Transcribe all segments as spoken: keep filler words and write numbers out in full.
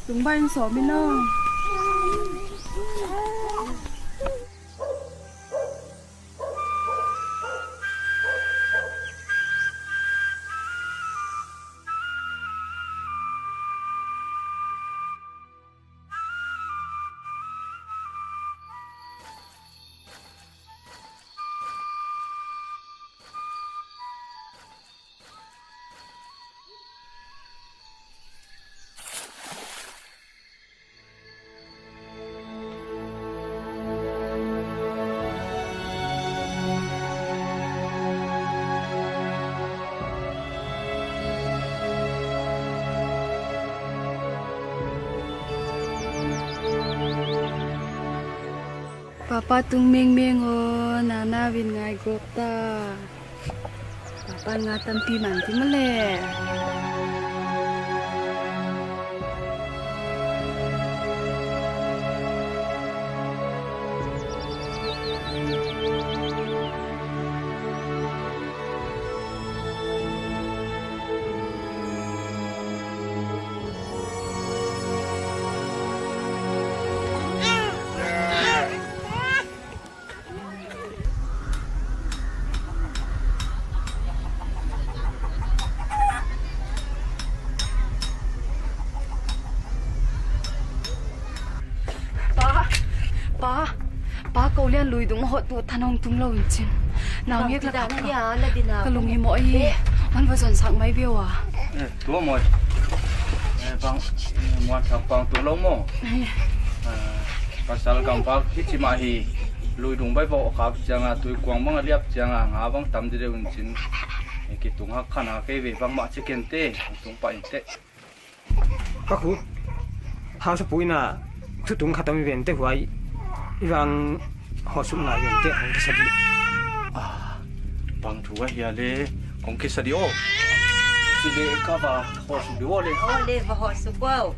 Tung bai in sawm in aw. Papa tung mengmeng aw, nana vin ngai gawp ta. Papa nga tampi man ti maw le. Pa, pa, pa, Kolian lui dung hoh tu thanong tung lou in chin. Nang ngek la ka, ka lung hi maw i, man va zon sak mai veu a. Eh, tua maw. Eh, bang, eh, muan thak bang tu lou maw. Eh. Eh, pasal gam bak hi chi mah hi. Lui dung bai bawh khak chiang a, tui kuang bang a liap chiang a, nga bang tam di deuh in chin. Eh, ki tung hak khan a kei ve bang mah chi ken te, tung pa in te. Ka khu. Hausapu in a, thu tung khat om i ven te huai. I vang hoh suk ngai ven te, hong kisa di. Ah, bang thu ahia le, hong kisa di aw. Chi le ka va hoh suk di aw le. Aw le, va hoh suk aw.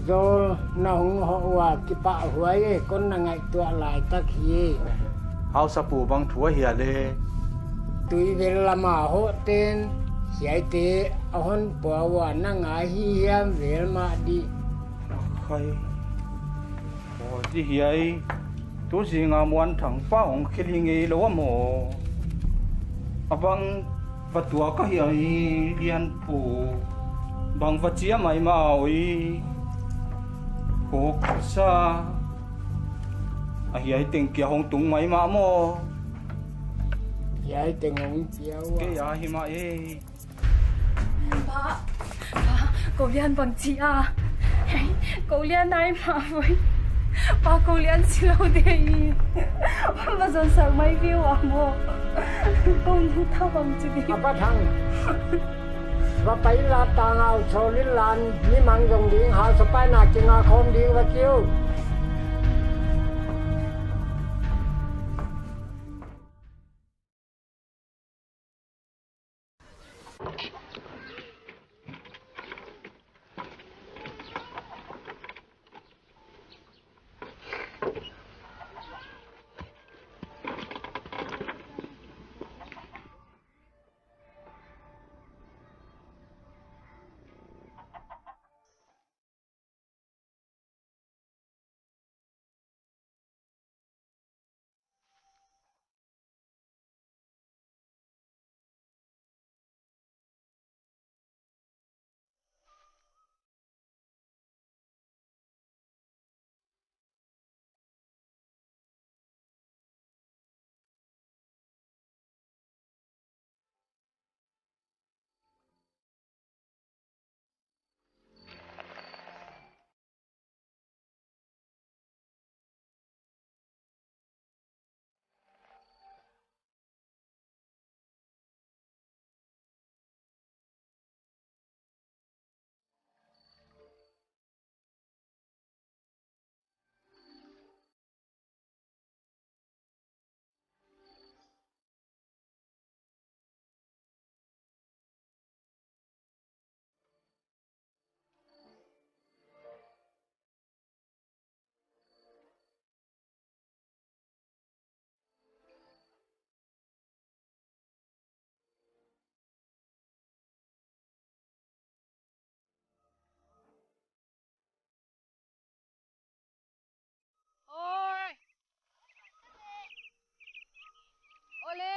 Zol na hong hoh ua kipahhuai e, kon na ngaihtuah lai tak hi. Hausapu bang thu ahia le. Tui vel lam a hoh ten, hiaite a hon pua ua na ngai hi hiam vel mah di. Khai. Aw, zi hiai, tu zinga muan thang pa hong khel hi ngei lou a maw. A bang va tuak ka hiai lian pu. Bang va chia mai mah oi. Ko sa. A hiai teng kia hong tung mai mah maw. Hiai teng hong chia ua. Kei a hi mah e. Pa, pa, Kolian bang chi a. Hei, Kolian nai mah voi. Pa, Kolian si lou de i. Va zon sak mai veu a maw. Kong nu tha bang chi di. A pa Thang. Va pai la ta ngau chol in lan, mi mang zong ding, hausapu na kinga khawm ding va kiu.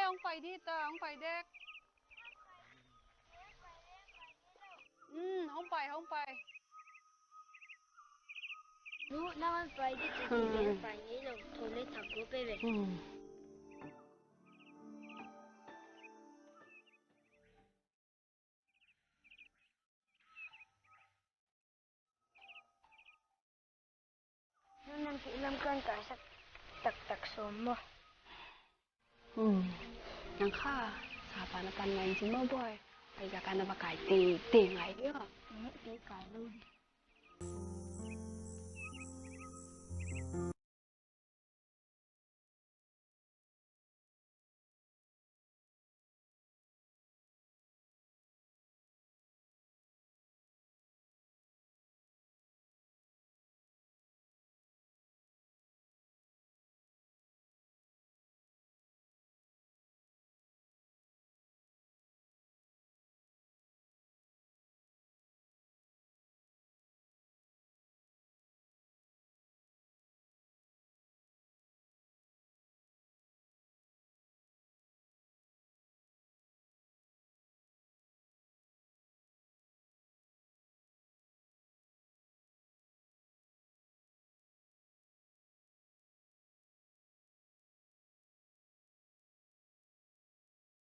Hong pai di ta, hong pai dek. Hmm, hong pai, hong pai. Nu, nang hong pai di, ci di, hmm, pai ngei lou, thou le thak go pe ve. Hmm. Nang ki lam kan ka sak taktak sawm maw. Hmm. Nang kha, sapa na pan ngai chin maw boy. Pai za ka na va kai te, te ngai dia. Hmm, te kai lou di.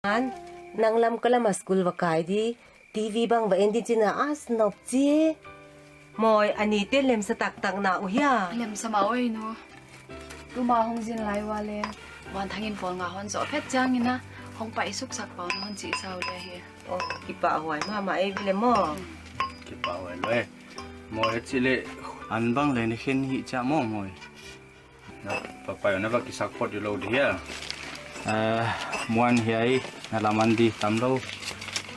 An, nang lam ka lam a school va kai di, T V bang va en di chin a as nop chi. Moi, ani te lemsa taktak na uh hia. Lemsa mah oi nu. Tuma hong zin lai ua le. Van Thang in pawl nga hon zoh phet chiang in a, hong pai suk sak pau hon chi sau le hi. Oh, kipahhuai mahmah ei ve le maw. Hmm. Kipahhuai lou e. Moi, chi le an bang le ni khen hi cha maw moi. Na, papai na va kisak phot di lou di hia. Ah, muan hiai, na lam an di tam lou.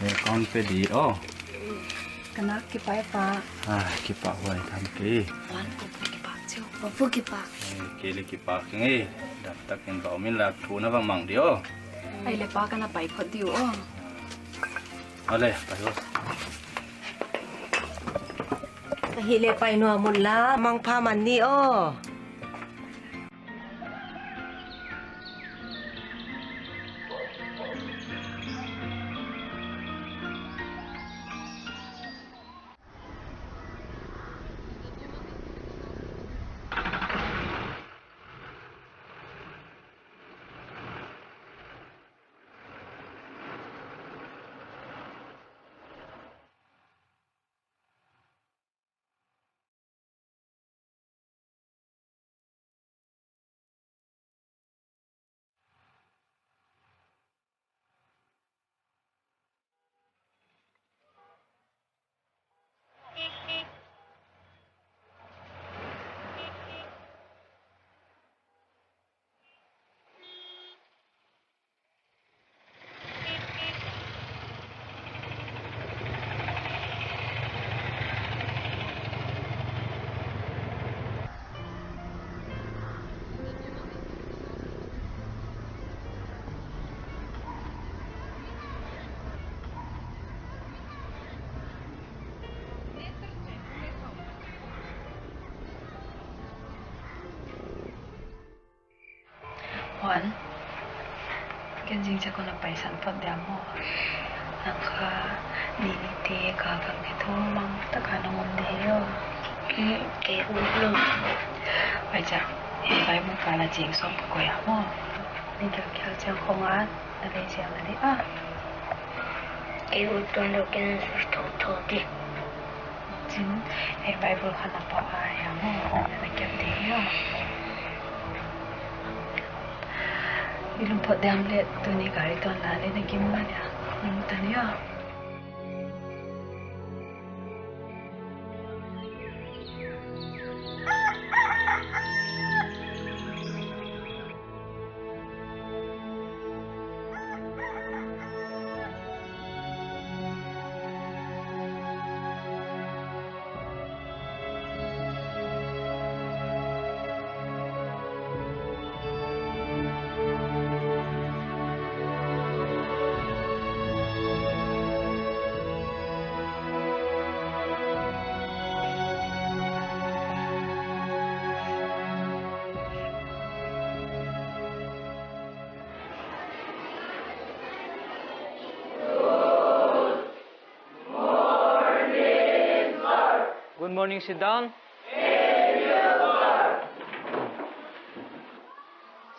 Eh, kon pe di, oh. Ka na kipak e pa. Ah, kipahhuai tham ke. Wan, ko pu kipak chiu. Ko pu kipak. Eh, ke le kipak ke nge. Dam tak in ba om in la thu na va mang di, oh. Ai le pa ka na pai phot di, oh. Ale, pai, oh. Ahihleh pai nuam un la, mangpha man ni aw. Huan, ken zingchiang kon a paisan phot diam maw. Nang kha, ni ni te ka kang te thu mang taka nong om di aw. Hmm, kei ut lou. Ai cha, e bai mu ka la jing sawm ka koih a maw. Ni ka kial chiang khong a, na lei chiang a di a. Kei ut tuan lou ken sus thou thou di. Chin, e Bible kha na pau a hia maw, na na kiam di aw. I lum phot diam le tuni gari ton la le na gim na dia. Lum ta ni aw. Good morning, sit down.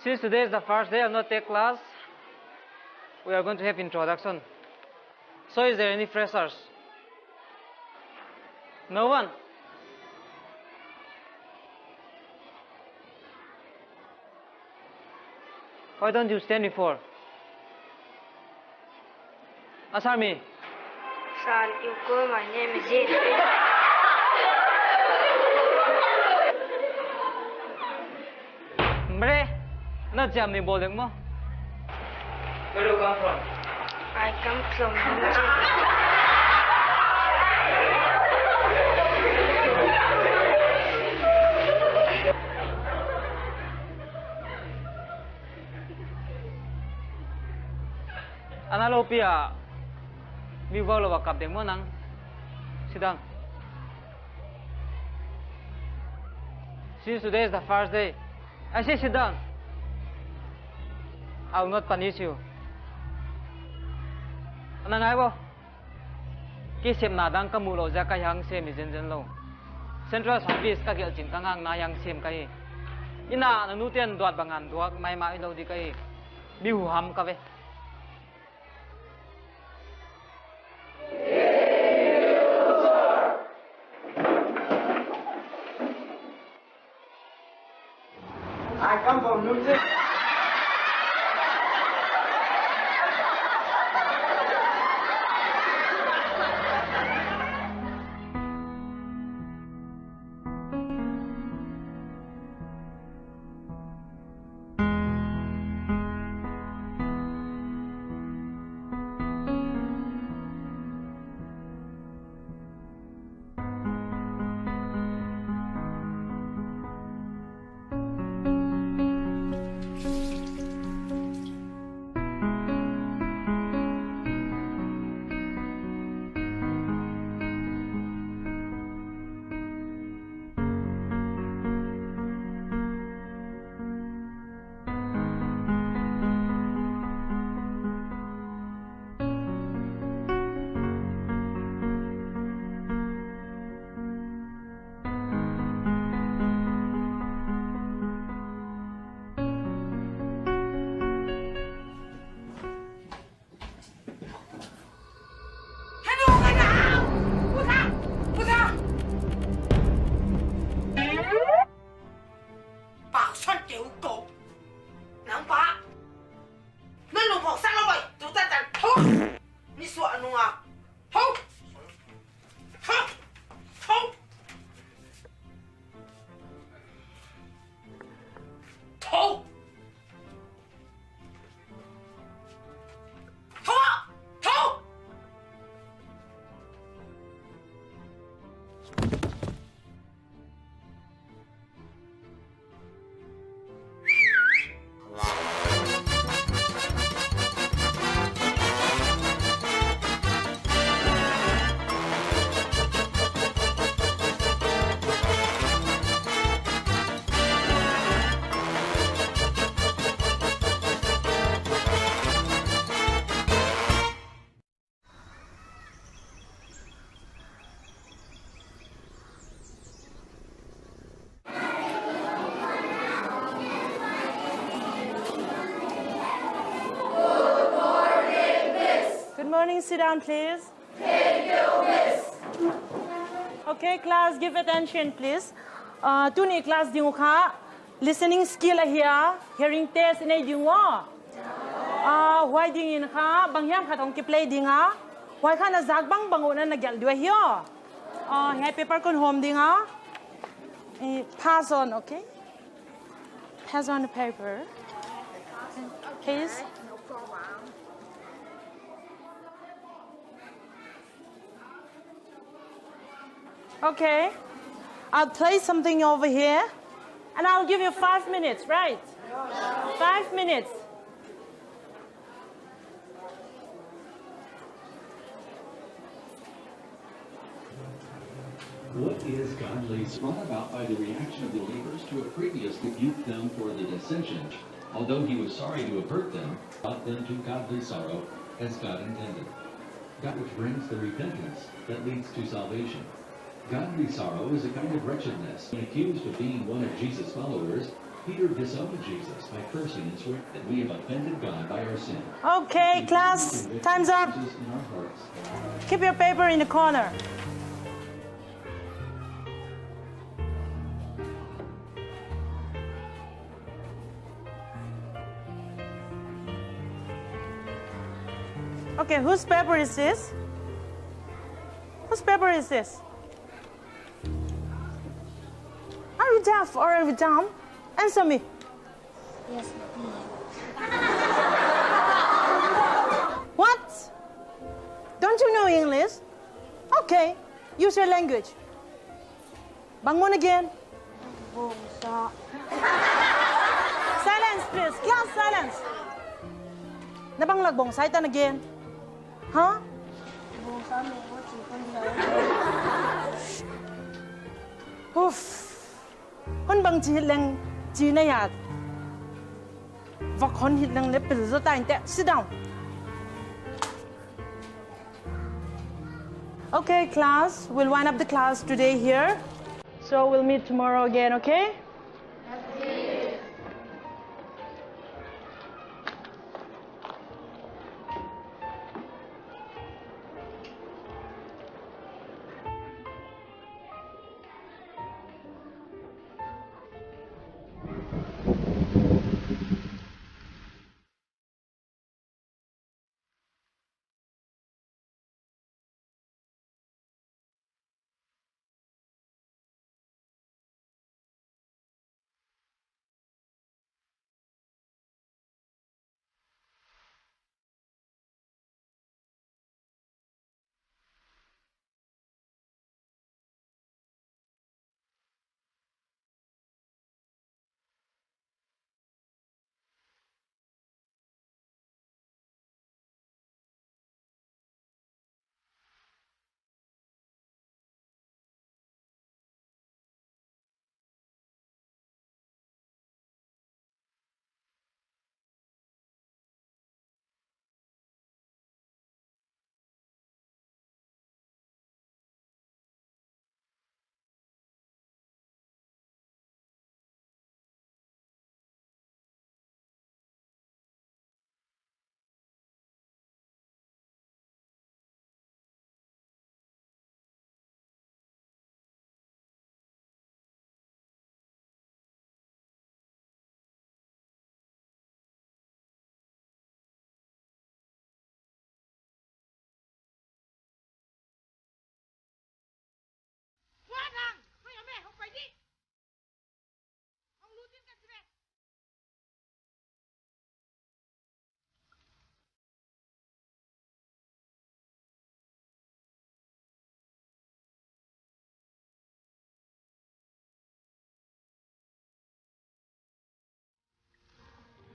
Since today is the first day, I will not take class. We are going to have introduction. So, is there any freshers? No one? Why don't you stand before? Asami. Sir, you call my name is it? Mre, na jam ni boleng mo. Where do you come from? I come from Nungching. Ana lo pia, mi vau lo kap deng mo nang. Sit down. Since today is the first day, I say sit down. I will not punish you. Ana ngai bo. Kisepna dang ka muh lo ziak ka hiang sem hi zenzen lo. Central Service ka gelh chin ka ngakna hiang sem ka hi. Ina na nuten duat bang an duak maimah i lo di ka hi. Mi huham ka ve. I come from Nungching. Hello, hello! Puta! Puta! Pak son teu ko. Nang pa. Nang lung hong sa lo bai. Tu tan tan. Ho! Ni suah nung a. Ho! Ho! Ho! Ho! Ho! Ho! Good morning, sit down, please. Okay, class, give attention, please. Uh, tuni class ding uh kha listening skill ahi a, hearing test nei ding uh. Ah, huai dingin kha, bang hiam khat hong kiplay ding a. Huai kha na zak bangbang uh na na gelh diu ahi a. Ah, hiai paper kon hawm ding a. Eh, pass on, okay? Pass on the paper. Please. Okay. I'll play something over here. And I'll give you five minutes, right? Five minutes. What is godly? Brought about by the reaction of the believers to a previous rebuked them for the dissension. Although he was sorry to avert them, brought them to godly sorrow, as God intended. That which brings the repentance that leads to salvation. Godly sorrow is a kind of wretchedness. When accused of being one of Jesus' followers, Peter disowned Jesus by cursing and swearing that we have offended God by our sin. Okay, class, time's up. Jesus in our hearts. Keep your paper in the corner. Okay, whose paper is this? Whose paper is this? Are you deaf or are you dumb? Answer me. Yes, please. What? Don't you know English? Okay, use your language. Bang mah na gen? Bawngsa. Silence, please. Class, silence. Na bang lak bawngsa hita na gen? Ha? Bawngsa me ko chi kon sa. Uff. Hon bang chi leng chi na ya. Vak hon hih leng leh pil zaw ta inte. Sit down. Okay, class, we'll wind up the class today here. So we'll meet tomorrow again, okay?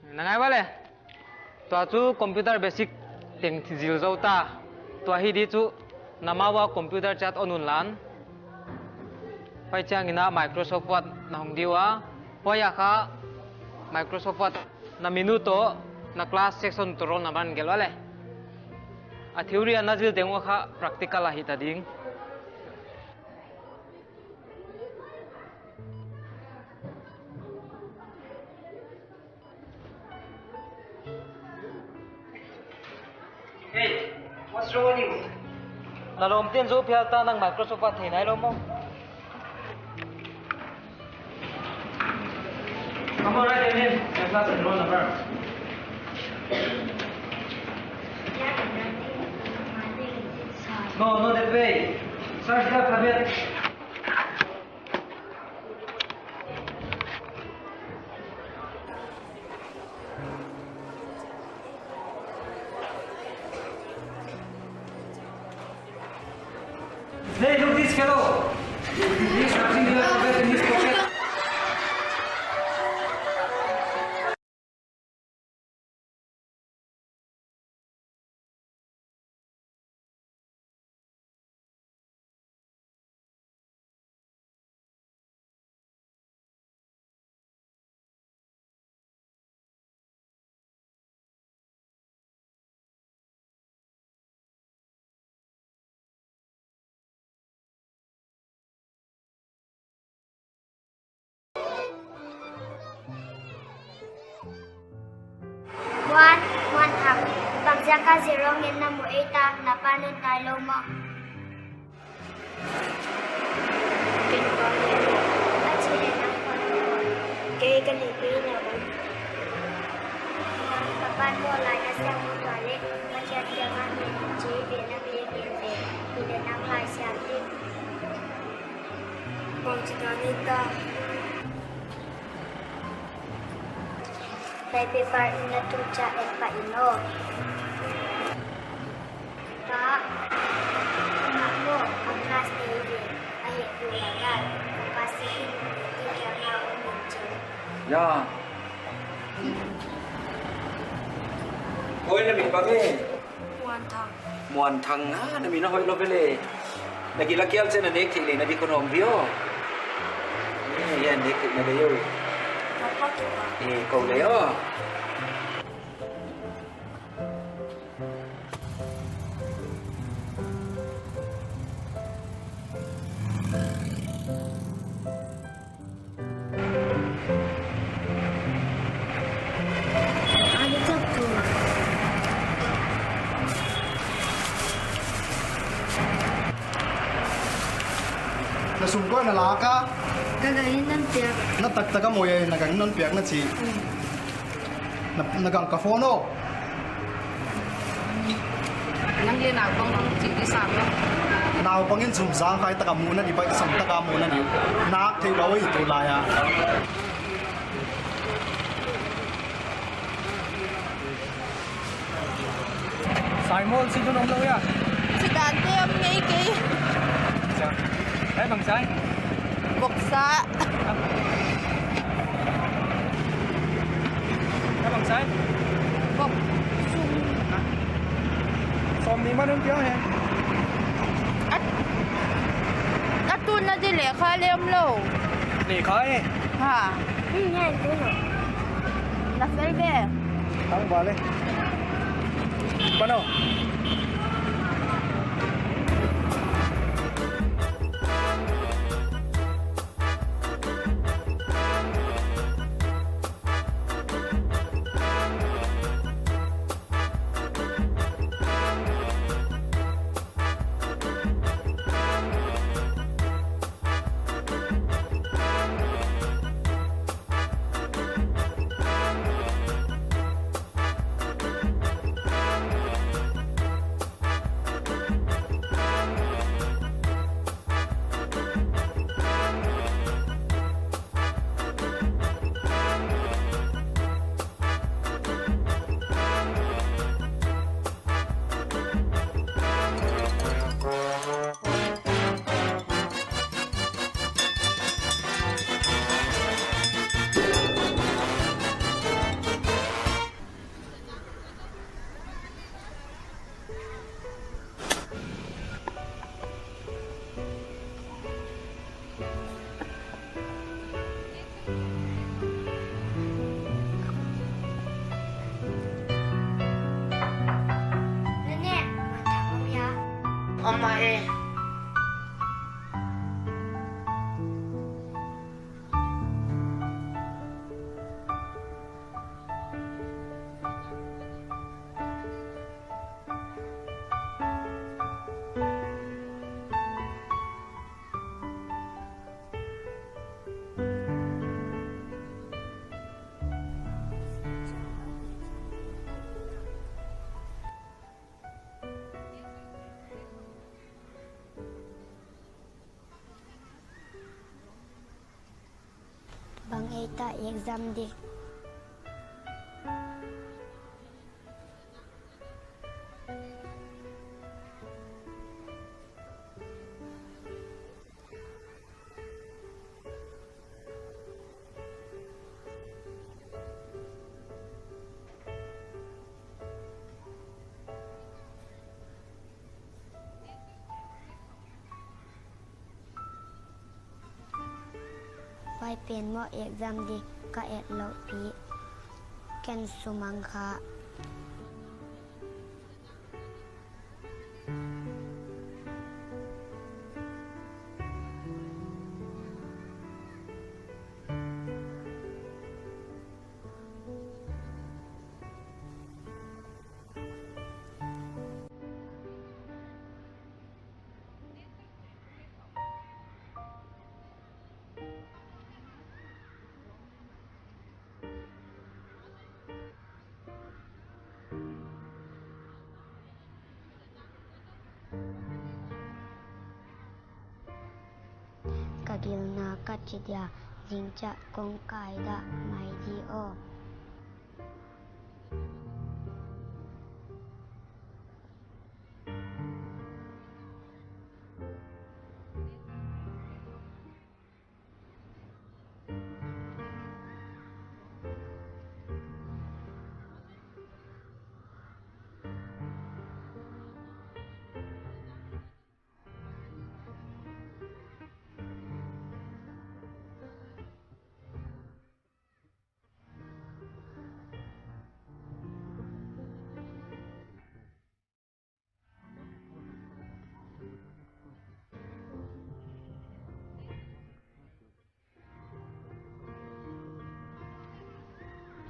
Na ngai ua le. Tua chu computer basic teng zil zou ta. Tua hi di chu na ma ua computer chat on un lan. Huai chiang in a Microsoft Word na hong di ua. Huai a kha Microsoft Word na menu toh na class section toh roll number gelh ua le. A theory a na zil teng ua kha practical a hita ding. Hey, what's wrong with you? Na lawmte'n zou phial ta, nang Microsoft a thei nailou maw. Come on, write your name, your class and roll number. No, not that way. Search the alphabet. Hey, look this fellow. He's touching the alphabet in his pocket. Muan, Muan Thang, bangziak a zero ngen na mu ei ta, na pa nuntak lou maw? Ken pa ngen. A chi le nang pa ngen. Kei ka ni pi na ba. Ka pa ngen lai na siang mu tua le, Pathian kiang a ngen chi ve na ve ngen ve, hi le nang lai siam di. Bang chi ta ni ta. Hiai paper in na tu cha et pah in aw. Pa, na mo, a class te ve, a he tu la ka, ka pa si in, i kia na o min chen. Ya. Oi, na min bang e? Muan Thang. Muan Thang, ah, na min a hoih lou vele. Na gil a kial chen na nek theih leh na di kon om vio. Eh, ya nek theih na lei o. Ka pa tu pa. Eh, kou lei o. Na sum koi na la ka? Ka gang in non piak. Na taktak a mawi a, na gang in non piak na chi. Mm. Na, na gang ka phone o. Nang le naupang bang chi di sa lo. Naupang in sum zang khai taka mu na di, baihsam taka mu na di. Nak thei ba oi tu lai a. Simon, si tu nom lo ya. Si dan te om ngei kei. Sa. Eh, bang sai. Boksa. Ka bang sai? Bok sum. Sawmnih man hon pia hen. At, a tun na di lekha lem lou. Lekha e? Ha. Hmm, ya, itu no. Na fel ve. Tang bale. Pano. Nene, mata om ya. Om a e. Bang ei ta exam di. Huai pen maw exam di ka et louh pi. Ken sumang kha. ka chi dia, zingchiah kong kai dah mai di aw.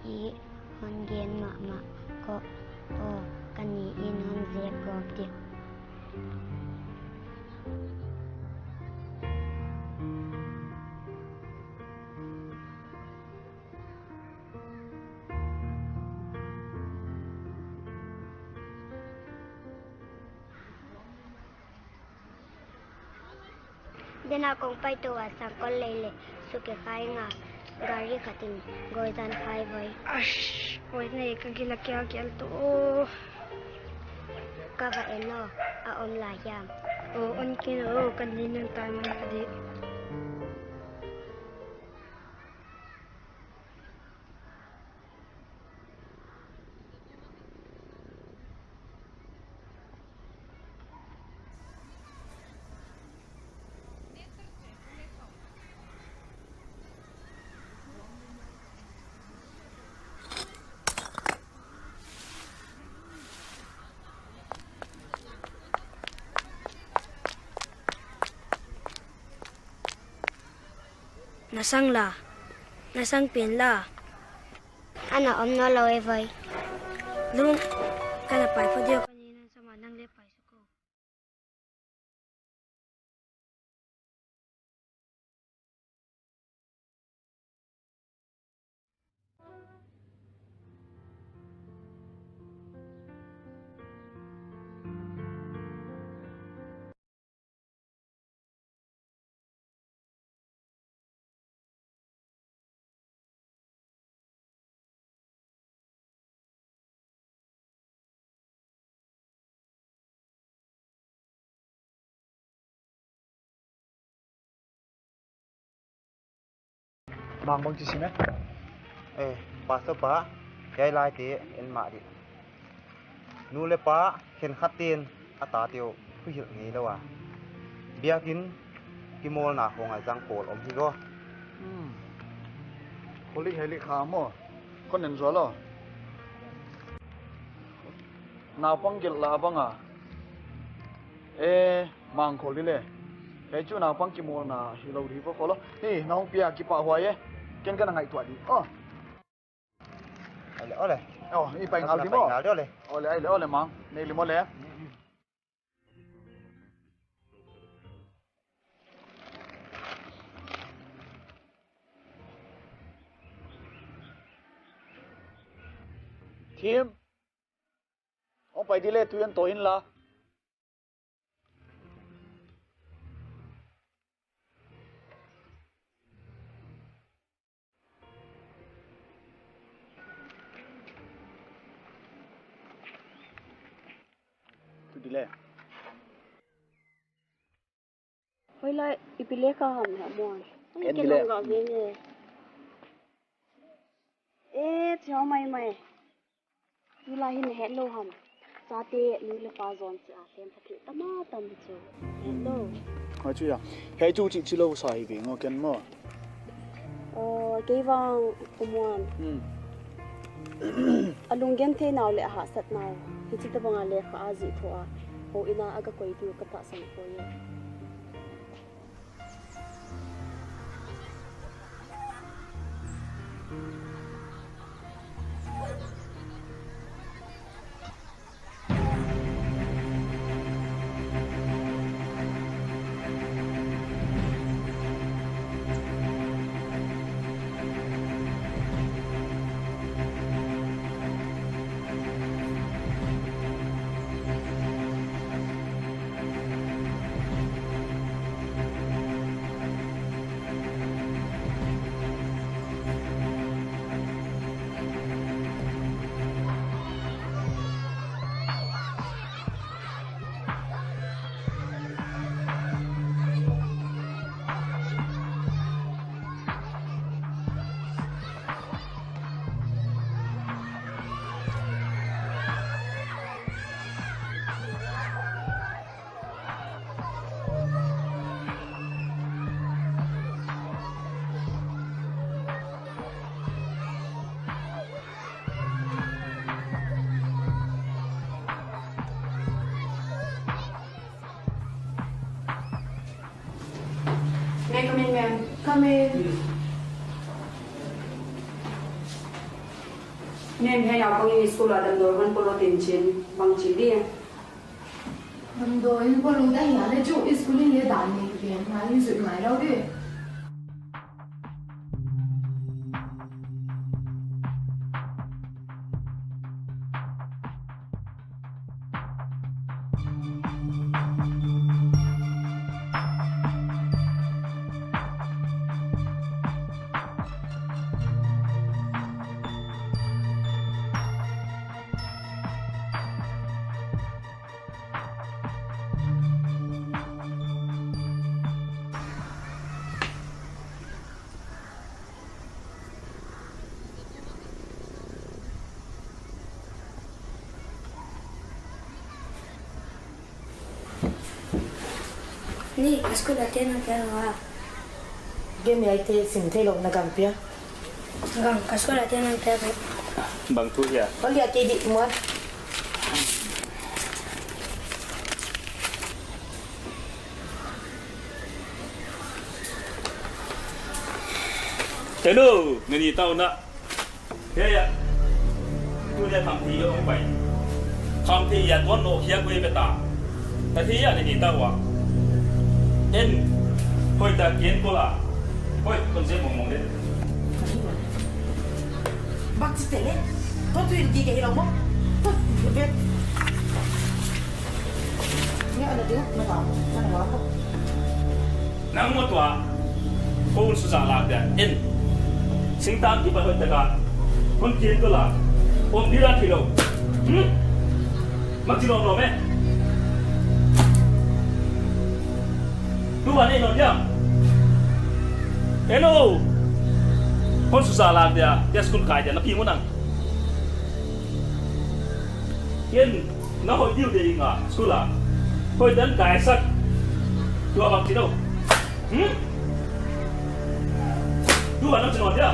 Hi hon gen mahmah ko aw, ka ni in hon zek gawp di. Dena kong paitou a sangkol lei leh sukikhai nga, gari khat in gawizan khai voi. Ash, voi nei ka gil a kia kial tou. Ka va en aw, a om lai hiam? Aw, en ken aw, ka ni nuntak man ka di. Na sang la, na sang pen la. Ana om nawnlou e voi. Lun, ka na pai phot diam. Ka ni nan sama nang leh pai suk o. Mang bang chi sim e? Eh, pastor pa, hiai lai te en mah di. Nu leh pa khenkhat ten a tate uh thuhilh ngeilou a, biakin kimawlna khong a zang pawl om hi lo. Hmm. Kholi heli kha maw. Kon en zual lo. Naupang gelh la bang a. Eh, Mang, kholi le. Hiai chu naupang kimawlna hilou di vo kholo. Hi, na hong pia kipahhuai e. Ken ka na ngaihtuah di. Oh. Ai le, ole. Oh, i pai ngal di maw? Pai ngal di, ole. Ole, ai le, ole, Mang. Nei lim ole. Thim. Hong pai di le, tui hon tou in la. Tu di le. Hoih lai, i pi lekha ham hia maw? Ai, en ke di le. Long ga ve nge. Eh, chiang mai mai. Tulai hi na het lou ham. Chate nu leh pa zon chia sem pha thei tam a tam chu. Het lou. Hoih chu ya. Hiai chu chih chih lou sa hi ve ngal ken maw. Oh, kei vang Pu Muan. Hmm. A lunggenthei nau leh a hahsat nau. Hichi tabang a lekha a zih thou a. Houin a a ka koih diu ka tahsan poi e. Come in, ma'am. Come in. Ma'am, hiai naupang in school a damdawi hon polo te'n chin, bang chi di? Damdawi in polo ta hi a leh chu school in leng dan nei pen ngai in zui ngai lou di. Ni, ka school a te'n nang piak a. Gen ni ai te sim theilou na gam pia. Gam, ka school a te'n nang piak a. Bang thu hia? Hon dia ke di muan. Hello, nani tau na. Hei ya. Tu dia tham thi yo pai. Tham thi ya tuan lo hia kui beta. Ta thi ya ni ni tau wa. En. Hoi ta kien ko la. Hoi, kon se mong mong de. Bak si tele. Ko tu in di ke lo mo. Ko tu bet. Ni ana ding, na wa, na wa. Nang mo tua, ko un suza la dia, en. Singtang ki ba hoi taka, kon kien ko la, om di la kilo. Hmm? Mak ti lo lo me. Tu ba ne no dia. Hello. Kon suza la dia, dia school kai dia, na pi mo nang. Ken, na hoi diu de nga, school a. Hoi dan kai sak. Tua bang kino. Hmm? Tua nang sino dia.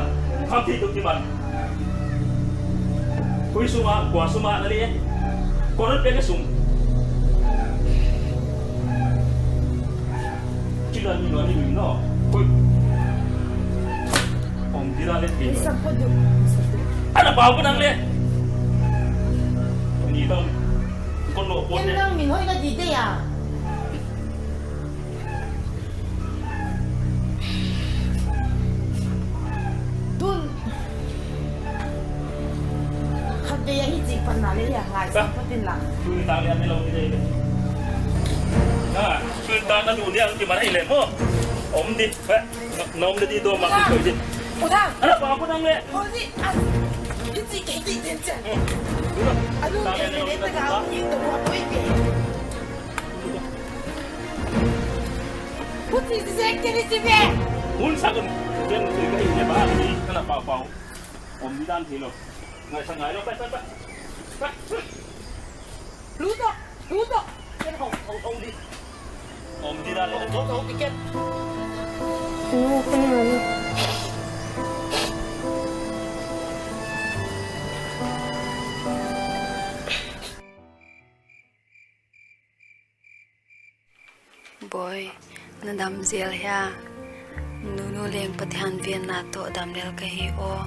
Ham ti tu ki man. Kui suma, kua suma na li. Koran pe ke sum. Kila ni no ni no. Koi. Om dira le pi. Isa ko du. Ana pau ko nang le. Ni tong. Kon lo pon le. Nang min hoi ka di de ya. Tun. Khat vei a hi chih pan na le ya ngai sa pa tin la. Tun tang le an lo ni le. Ha, tun tang na lu ni ang ki mana i le mo. Om di, eh, nom di do ma ko di. Udah. Ana pau ko nang le. Ho di, ah. Hi chih ke di den cha. Anu ke le le ta ga ni to wa ko i be. Puti si se ke ni si be. Un sa ko. Ken ke ni ba ni kana pau pau. Om di dan thei lou. Ngai sa ngai lou, pai, pai, pai. Pai. Lu to, lu to. Ken hong, hong, hong di. Om di dan lou. Hong, hong, hong di ken. Lu ko ni. Boi, na dam zel hia? Nunu leng Pathian venna toh dam lel ka hi aw.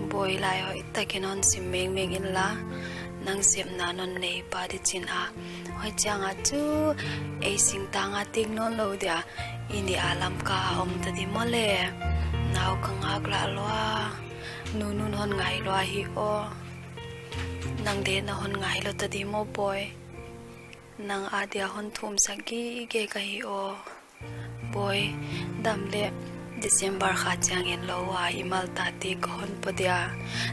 Boi, lai hoihtakin hon sim mengmeng inla, nang sepna non nei pah di chin a. Huai chiang a chu ei singtang a ting nawn lou dia, India lam ka om ta di maw le. Nau ka ngak lah lua. Nunun hon ngai lua hi aw. Nang deihna hon ngai lou ta di maw boi. Nang adia hon thum sak gige ka hi aw. Boi, dam le December kha chiangin lou a i mal ta te ka hon pua dia.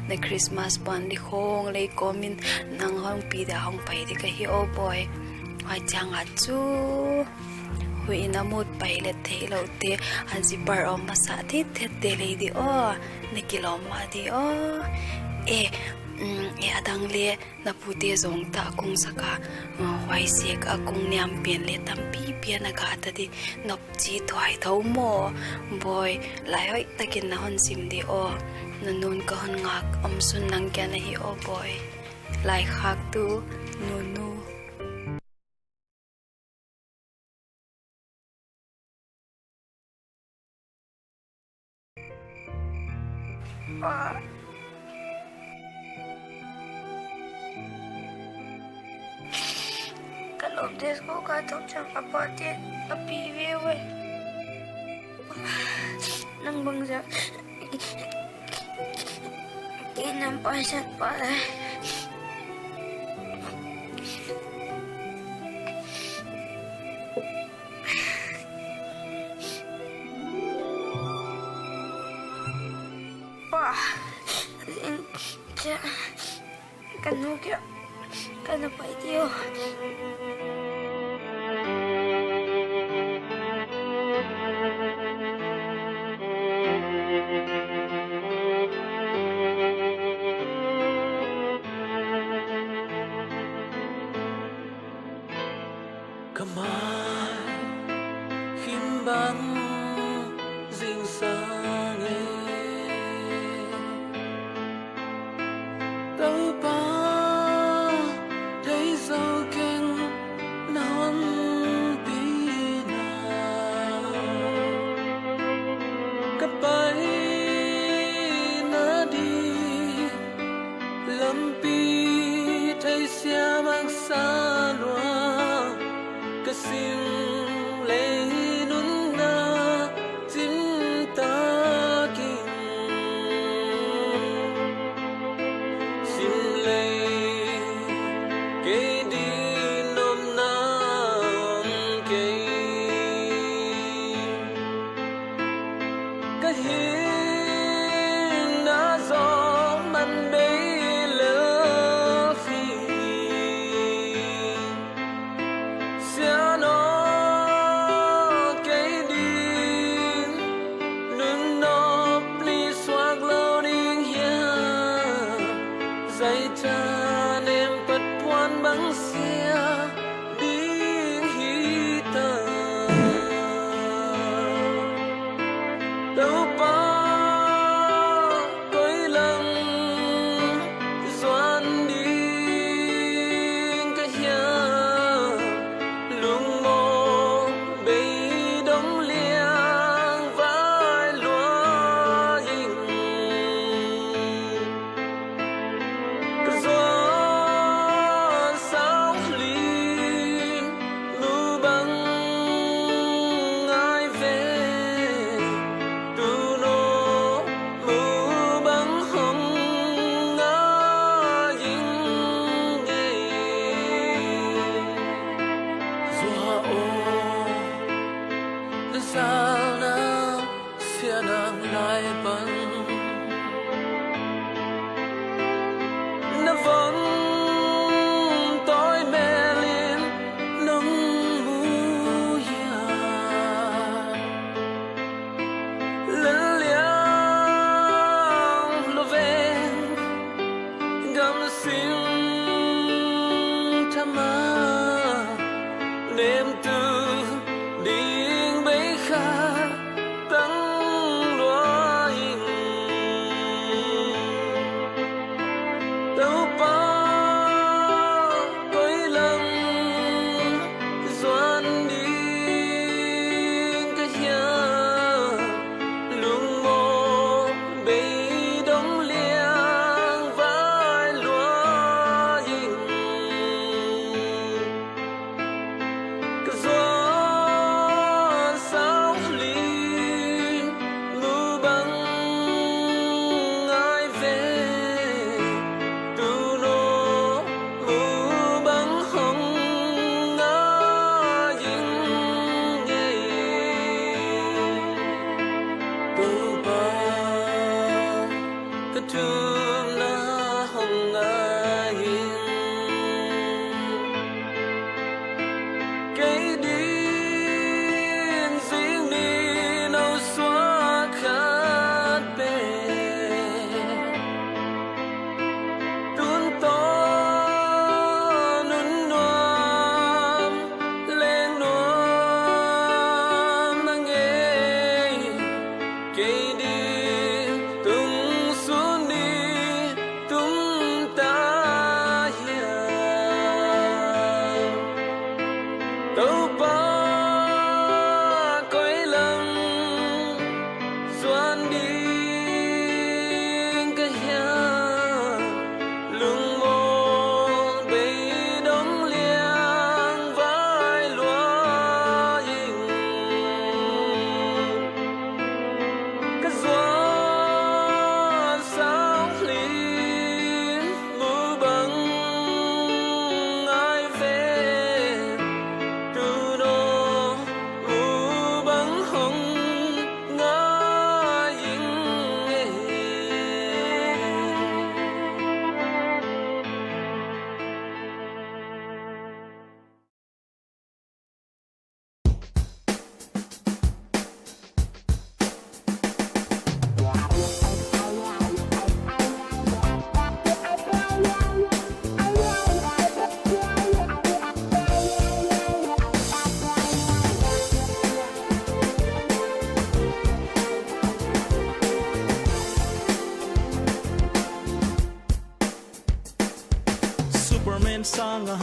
Na Christmas puan di khong lei kawmin nang hong pi dia hong pai di ka hi aw boi. Huai chiang a chu huih in a mut pai le theilou te, a zipper om masa thithet te lei di aw. Na kilawm mah di aw. E, mm, e, a dang le na pute zong ta kung sak a, uh, huai sek a kung niam pen le tampi pian a ka ta di, nop chi thuai thou maw. Boi, lai hoihtakin na hon sim di aw. Na nun ka hon ngak, omsun nang kia na hi aw boi. Lai khak tu, Nunu. Pa. Ka lawmte school kah thawk chiang a pate'n a pi ve ve. Nang bangzah kei nam paisan pa lai. Pa, in, cha, ka nu kia, ka na pai tiu. Ka mai him bang zingsang e. Toupa, thei zou keng na hon pi na. Ka paina di lampi theisiam haksa lua, ka sim lei nunna chim takin. Sim lei kei din nopna om kei. Ka hinna zong man bei lel hi. Sian aw, kei din nun nop li suak lou ding hia. Zai chan em pat puan bang sia ding hi ta. Toupa, koi lam zuan ding ka hiam, lungmong beidong liang vai lua ing. Ka zuan sau li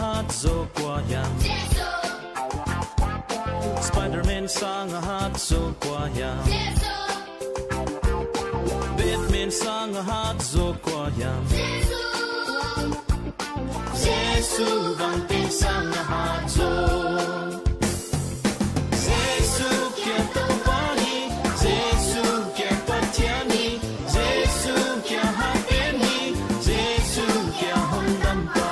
Hat zaw kua hiam? Jesu. Spider-Man sang a hat zaw kua hiam? Jesu. Batman sang a hat zaw kua hiam? Jesu. Jesu bang teng sang a hat zaw. Jesu kia Toupa hi, Jesu kia Pathian hi, Jesu kia hatpen hi, Jesu kia hondampa.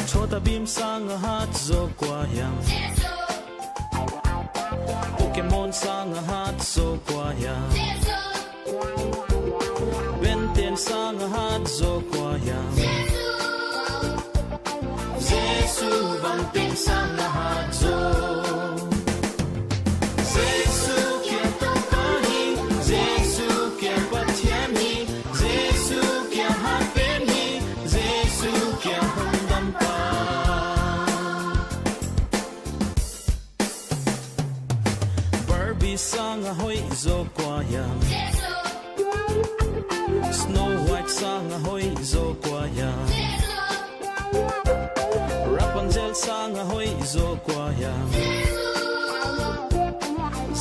Chhota Bheem sang a hat zaw kua hiam? Jesu. Pokemon sang a hat zaw kua hiam? Jesu. Ben ten sang a hat zaw kua hiam? Jesu. Jesu bang teng sang a hat zaw. Jesu kia Toupa hi, Jesu kia Pathian hi, Jesu kia hatpen hi, Jesu kia hondampa. Barbie sang a hoih zaw kua hiam? Jesu. Snow White sang a hoih zaw kua hiam? Jesu. Rapunzel sang a hoih zaw kua hiam? Jesu.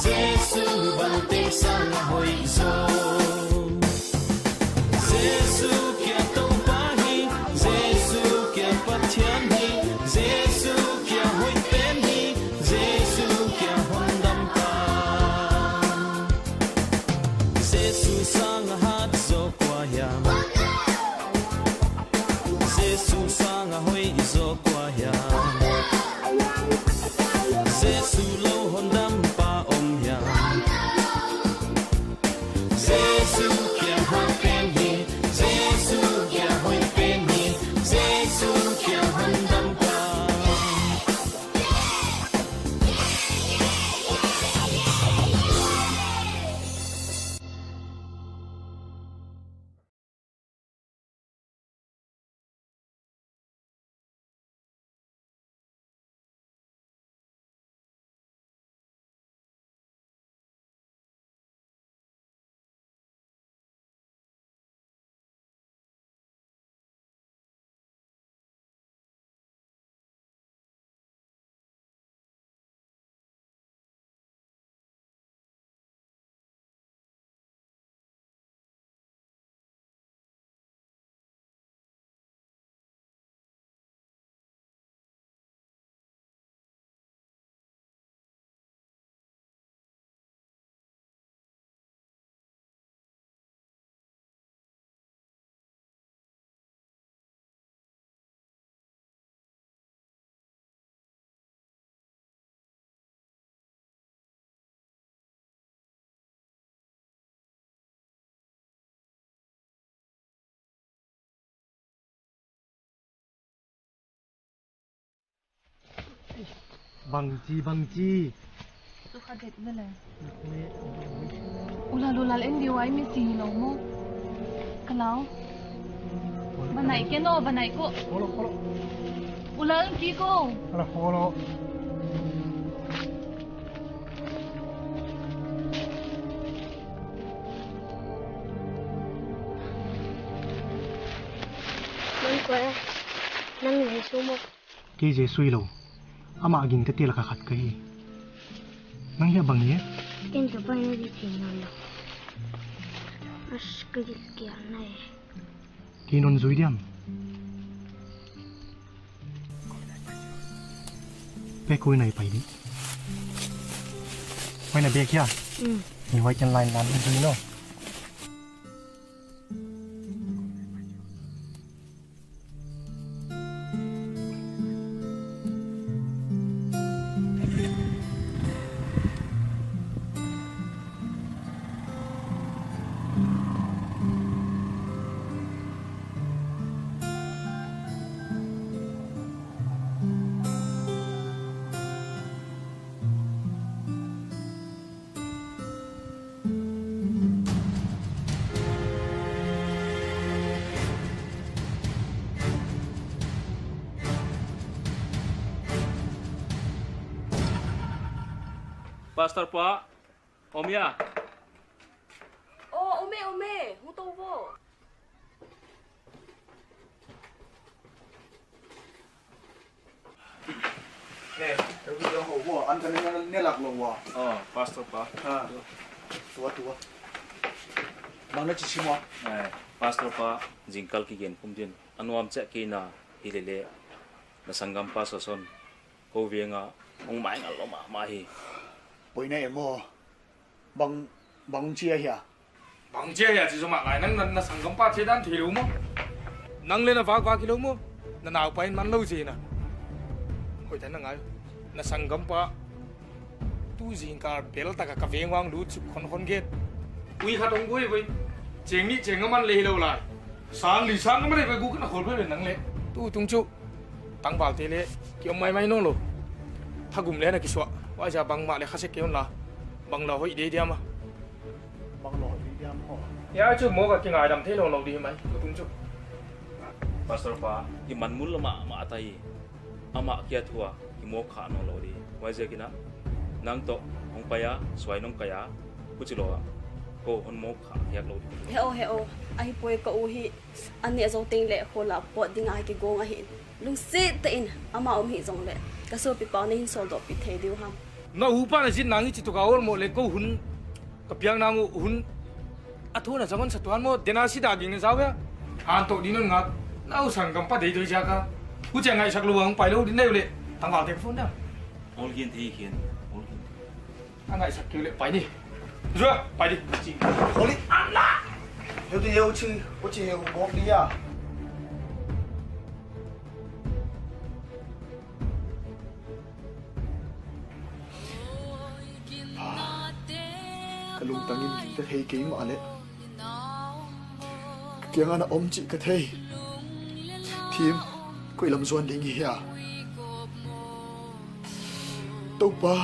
Jesu bang teng sang a hoih zaw. Jesu kia Toupa hi, Jesu kia Pathian hi, Jesu kia hoihpen hi, Jesu kia hondampa. Jesu sang a hat zaw kua hiam? Jesu sang a hoih zaw kua hiam? Jesu lou hondampa om hiam? Jesu kia hatpen hi, Jesu kia hoihpen hi, Jesu kia hondampa. Bangchi, bangchi. Tu kha det na le. Ulal, ulal, en diu ai mi si lo mo. Kalau. Banai ke no, banai ko. Kolo, kolo. Ulal ki ko. Kolo, kolo. Nang ko e. Nang ni sumo. Kei Jesu hilou. Amah gingtute laka khat ka hi. Nang hiai bang e? Ken ka pai na di thei na lo. As ka gil kia na e. Kei non zui diam. Pe kui nai pai di. Pai na bek ya. Mm. Ni wai ken line line zui no. Pastor pa, om ya. Oh, om e, om e, hu tou vo. An kan ne, ne lak lou ua. Oh, Pastor pa. Ah. Tua, tua. Bang na chi sim ua. Eh, Pastor pa, zingkal kigen kum din. A nuam chiah kei na hi lele. Na sanggampa Soson. Kou veng a hong maingal lou mahmah hi. Poi na em aw. Bang, bang chi ahia. Bang chi ahia chi zong mah lai nang na, na sanggampa chi dan thei lou maw. Nang le na vak vak hi lou maw. Na naupa in man lou chi na. Hoih ta na ngai. Na sanggampa. Tu zingkal bel tak a ka veng uah lut suk khonkhon gei. Ui khat hong gui gui. Cheng nih cheng nga man le hi lou lai. Sang li sang nga man le gui guk na khol be nang le. Tu tung chu. Tangvalte le ki om maimai nawnlou. Thagum le na kisuah. Huaiziak bangmah le kha sek kei un la. Bang lou hoih deuh diam a. Bang lou hoih deuh diam aw. Huai chu maw ka kingaidam theilou lou di mai. Ka tun chu. Pastor pa, i man mul mahmah ta hi. Amah kia thu a, i mawk kha nawnlou di. Huaiziakin a. Nang toh, hong pai a, suai nong kai a. Huchi lou a. Kou hon mawk kha hiak lou di. He aw, he aw. Ahi poi ka u hi. An neh zou teng le khual a pawt ding a kigong ahi. Lungsit tein amah om hi zong le ka sopi pa na hin sawldawpih thei diu ham. Na upa na zin nang i chi tuk a awlmoh le kou hun ka piak nang uh hun a thu na zang hon sa tuan maw dena si dak ging na zau ya. Han toh din hon ngak na u sanggampa deih doi ziak a. Huchia ngaihsak lou a hong pai lou din na uh le tangvalte ka phone da. Awl gen thei khin, awl gen thei. A ngaihsak kei leh pai ni. Zua, pai di. Chi. Holi. Anna. Heutu heutu, heutu heutu bawk di a. Pa, ka lungtang in ka thei kei mahleh. Ka kiang a na om chih ka thei. Thim, koi lam zuan ding i hia. Toupa,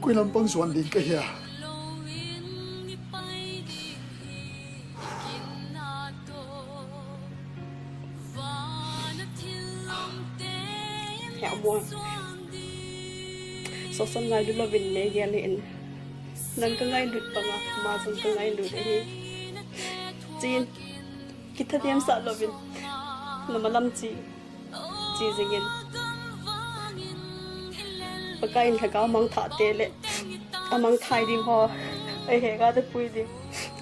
koi lam pang zuan ding ka hia. Hia muan. Soson ngailut louvin leng gel in. Nang ka ngailut bang a, ma zong ka ngailut ahi. Chin, kitha diam sa louvin. Na malam chi, chi zingin. Pakai in lhagao mangthah te le. A mangthai ding ho. Ei he ka te pui ding.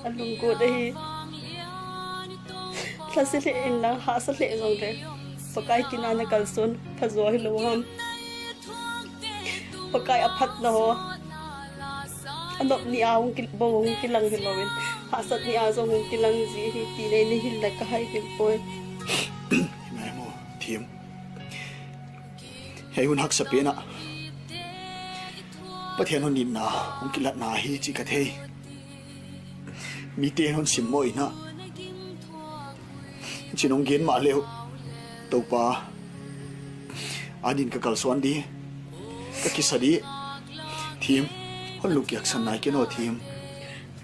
A lungkut ahi. Thla si leh in lang hahsa leh zong le. Pakai kin a na kalsuan. Pha zaw hi lou ham. Pakai a phatna ho. A nop ni a hong ki, bou hong kilang hi lou in. Hahsat ni a zong hong kilang zi hi ti nei ni hin la ka hai kin poi. Mai mo, Thim. Hei hun haksa pen a. Pathian hon itna, hong kilatna hi chih ka thei. Miten hon simmawhna. Chin hong gen mahleh. Toupa. Adin ka kalsuan di. Ka kisa di. Thim. Hon lungkiaksan nai ken aw Thim.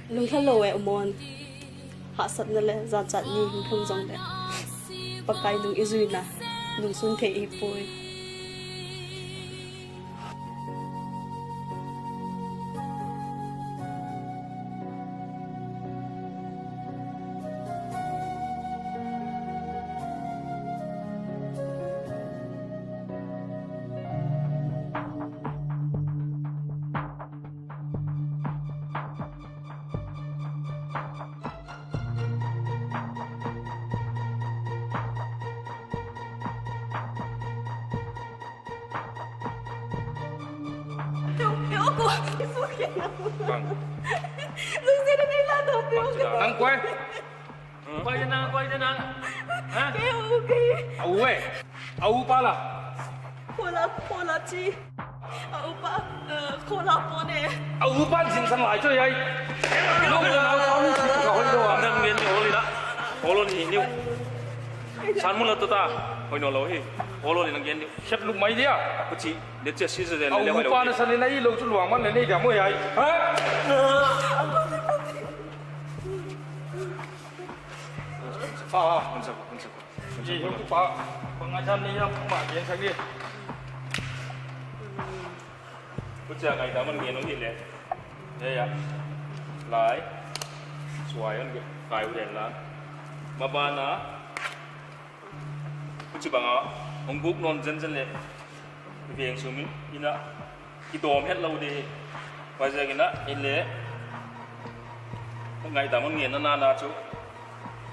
Lungthla lou e U Mon. Hahsatna le zanchat ni hong thum zong le. Pakai nung i zuina. Nungsun thei i poi. Bang. Nang kuai. Kuai dia nang, kuai dia nang. Ha? Kei u kei. Au eh. Au pa la. Kola, kola chi. Au pa, eh, kola pone. Au pa jin san lai choi ai. Lo lo na au ni chi ka hoi lo. Nang gen ni holi la. Holo ni ni. San mun la to ta. Hoi no lo hi. Holo ni nang gen ni. Sep luk mai dia. Ku chi. Dia chia si se le le hoi lo. Au pa na san ni na i lo chu luang man le ni dia mo ai. Ha? Ah, ah, un sa, un sa. Ye, yung pa, pangajan niya, ma, yan saglit. Kutsa ngai daman ngen ong hile. Ya, ya. Lai. Suayon ge, kai u den la. Mabana. Kutsi banga, ong guk non zen zen le. Veng sung in a kidawm hetlou di. Huaiziakin a i leh ngaihdam ngen nana chu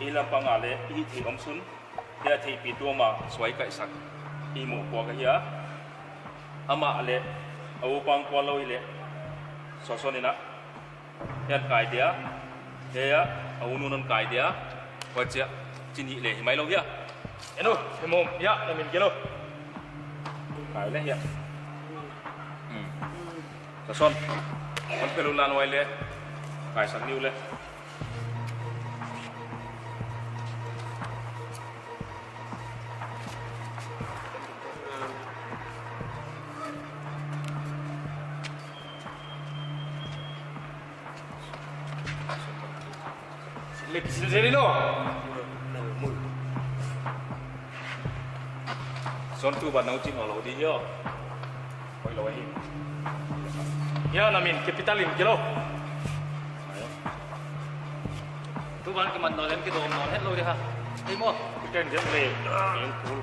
i lampang a leh i hih theih om sun. Hiai theihpih tuam a suai kaihsak i mohpuak ahi a. Amah leh a upa kualou i leh Sonson in a hiai kai dia, hiai a, a u nu non kai dia, huchia, chih nih leh himailou hia. Eno, hemom, ya, na min gelo. Kai leh hia. Hmm. Sonson, kon pelu lan wai leh, kaisak ni uleh. Lek sil seri no. Son tu ban nau chin olo di yo. Hoihlou hi. Ya, na min capital in kilo. Tu ban kiman nawn leng kidawm nawn hetlou di ha. Hei mo. Ken dia le. Ken kul.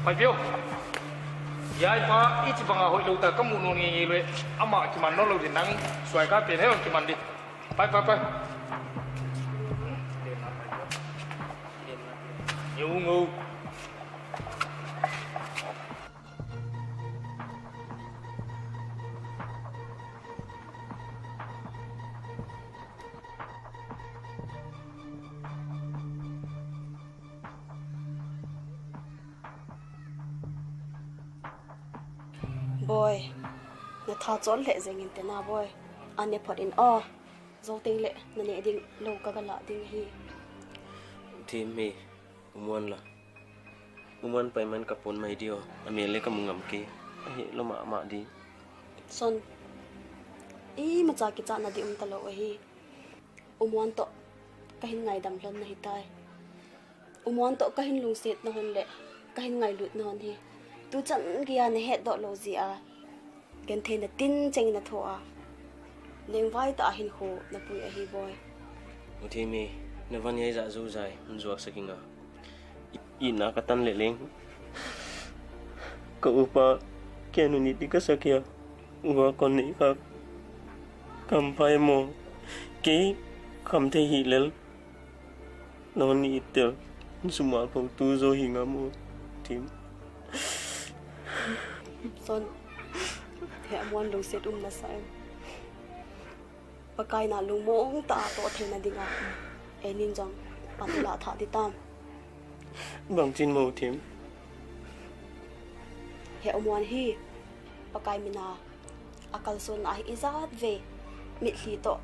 Pai view. Hiai pa i chibang a hoihlou ta ka mu nawn ngeingei lou. Amah kiman nawnlou di nang suai ka pen hei kiman di. Pai, pai, pai. Ngeu, ngeu. Boy, na tha chol leh zeng in te na boy. An ne phot in aw. Zou teng leh na neh ding lou ka ga lah ding hi. Thim hi, U Muan la. U Muan pai man ka pon mai di aw. A mel leh ka mu ngam kei. A hehlou mahmah di. Son, i macha kichahna di um talou ahi. U Muan toh ka hin ngaidam hlon na hi tai. U Muan toh ka hin lungsetna hon leh ka hin ngailutna hon hi tuchan gei a na hetdoh lou ziak a gentheihna tincheng na thoh a, lengvai ta a hin khu na pui ahi boy. U Thim hi, na van hiai zah zou zai, hun zuak sak ing a. I, i na ka tan leh leng. Ka upa, ken u ni di ka sak hia. Upa kon ni ka. Kam pai mo. Kei, kam thei hi lel. Nawn ni tel, sum a pau tu zou hi ngam aw, Thim. Son, hiai a Muan lungset um na sa em. Pakai na lungmong ta a toh theihna ding a. Ei nin zong, pan la thah di tam. Bangchin mo Thim. Hiai a Muan hi, Pakai min a. A kalsuan a hi i zat ve, mitlhi toh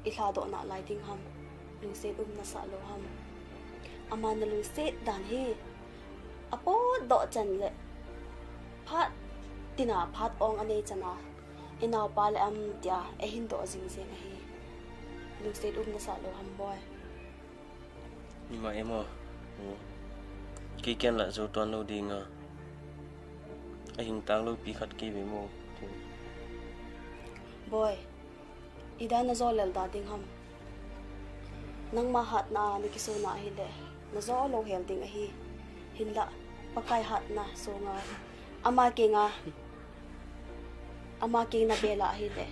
i hladoh na lai ding ham, lungset um na sa lou ham. Ama na lungset dan hi, a pawt doh chan leh, phat tina phat awng a nei chan a, i naupa leh am tia, ei hin doh zingzing ahi. Lungset um na sa lou ham boy. Ni mah em aw. Kei kiang lah zou tuan lou ding a. A hing tak lou pi khat kei ve maw. Boy, i dan na zou lel da ding ham. Nangmah hatna na kisawn a hileh, na zou lou hel ding ahi. Hinlah, Pakai hatna sung a. Ama kiang a. Ama kiang na bel a hileh.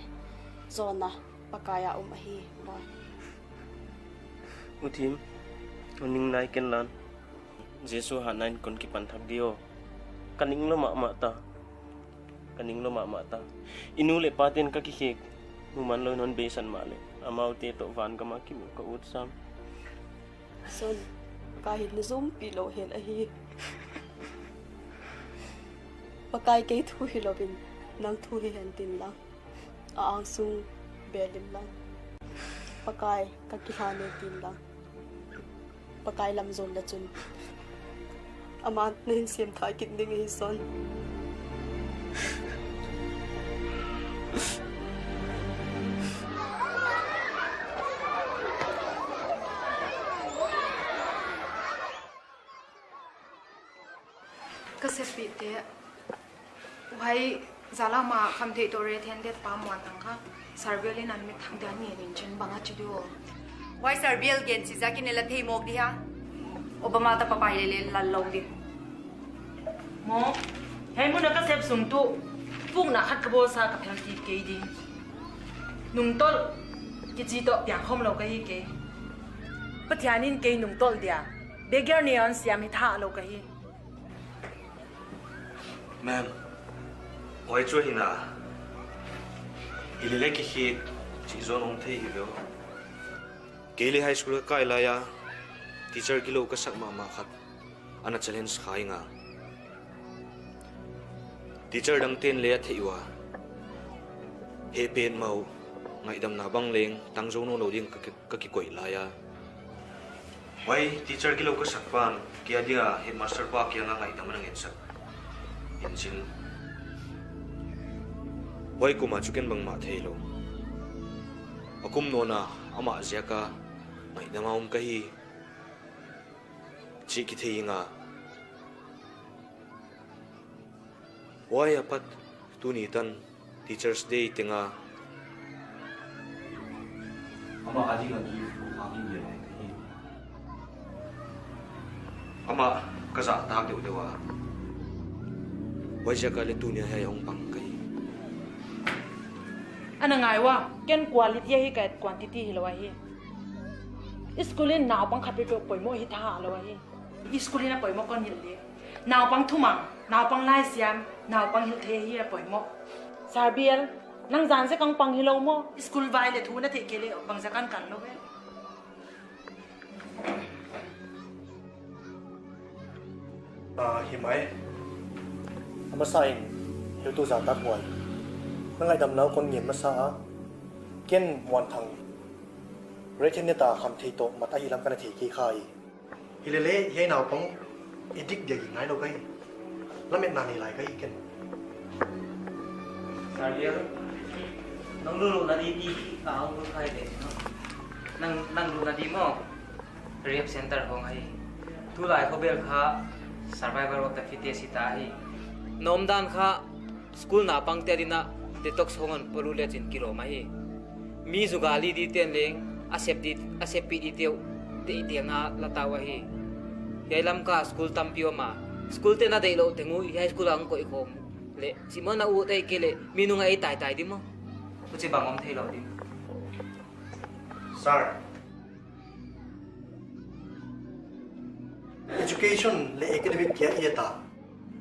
Zonna. Pakai a um ahi, boy. U Thim, u ning nai ken lan. Jesu hatna in kon kipan thak di aw. Ka ning lou mahmah ta. Ka ning lou mahmah ta. I nu leh pa ten ka kikhek. Muman lou non beisan mahleh. Amaute toh van gam a kimu ka ut sam. Son, Pakai hi na zompi lou hel ahi. Pakai kei thu hilou in, nang thu hi hen tin lang. A angsung bel in lang. Pakai ka kihane tin lang. Pakai lam zonna chun. Aman na hin siam thak kik ding hi Son. Ka seppihte, huai zalam a khamtheih toh red-handed pa Muan Thang kha, Sarbel in an mit thang dan ngen in chin bang a chi di aw. Huai Sarbel gen chih ziakin i la thei mawk di hia. Obama ta papa hi lele lal lou ding. Maw, hiai mun a ka sep sung tuh, pukna khat ka bawlsa ka phelh kik kei ding. Nungtolh kichi toh piang khawm lou ka hi kei. Pathian in kei nungtolh dia beggar neon siam hi tha lou ka hi. Ma'am, huai chu hi na. Hilele kei hi chih zaw nuam thei hi lou. Kei le high school ka kai lai a, teacher gilou ka sak mahmah khat ana challenge kha ing a. Teacher dangte'n le a theih ua, hehpihna uh, ngaihdamna bang leng tang zou nawnlou ding ka ki-, ka kikoih lai a. Huai teacher gilou ka sak pa'n kei a dia headmaster pa kiang a ngaihdam ana ngen sak. Insin. Huai kum a chu ken bangmah theilou. A kum nawn a amah ziak a ngaihdam a om ka hi chih kithei ing a. Huai apat tuni tan Teachers' Day teng a amah a ding a gift khat ka ngen lai ka hi. Amah ka zahtak deuhdeuh a. Huaiziak a le tuni a hiai hong pang ka hi. Ana ngai ua, ken quality ahi kei, quantity hilou ahi. School in naupang khat peuhpeuh poimoh hi tha lou ahi. School in a poimoh kon hilh le. Naupang thumang, naupang laisiam, naupang hilhthei hi a poimoh. Sarbial, nang zan se kang pang hilou maw. School vai le thu na theih kei le bangzah kan kan lou ve. Ah, hi mai. A masa in, heutu zahtakhuai. Na ngaihdamna uh kon ngen masa a. Ken Muanthang. Rethen ne ta kham thei toh mat ahi lam kana thei kei kha hi. Hilele, hiai naupang addict dia hi ngai lou ka hi. Lametna nei lai ka hi ken. Sarbial, nang lunglut na di di ka ang lut khai de. Nang, nang lunglut na di maw. Rehab center hong ahi. Tulai khovel kha survival of the fittest hi ta hi. Na omdan kha school naupangte a ding a detox hong hon polut le chin kilawm ahi. Mi zugali dite'n leng a sep di, a seppih dite uh teitei na la ta uh ahi. Hiai lam ka school tampi om a. School te'n a deihlouh teng uh hiai school a hong koih khawm le. Simon a uh te kei le mi nung a ei taitai di maw. Huchi bang om theilou di. Sir. Education le academic kia i ta.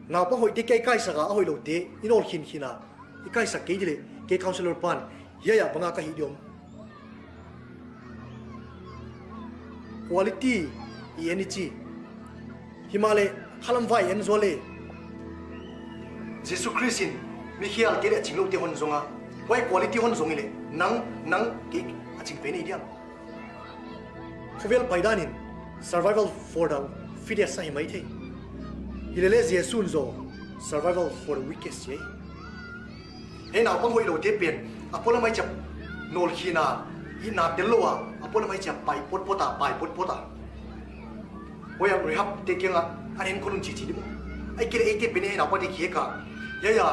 Naupang hoihte kia i kaisak a, a hoihloute i nawl khinkhin a, i kaisak kei di le, kei counselor pa'n hiai a bang a ka hih di om. Quality i en i chi. Himahleh, khalam vai en zaw le. Jesu Khrist in mi khialte le a chingloute hon zong a. Huai quality hon zong i le, nang, nang kei a ching pen i diam. Khovel paidan in survival for the fittest ahi maithei. Hilele Jesu'n zaw survival for the weakest ahi. Hiai naupang hoihloute pen a polam a i chap nawl khin a, i na tel lou a, a polam a i chap pai potpot a, pai potpot a. Huai a rehab te kiang a, an en kon un chichi di maw. Ahihkeileh eite pen hiai naupangte khek a. Hiai a,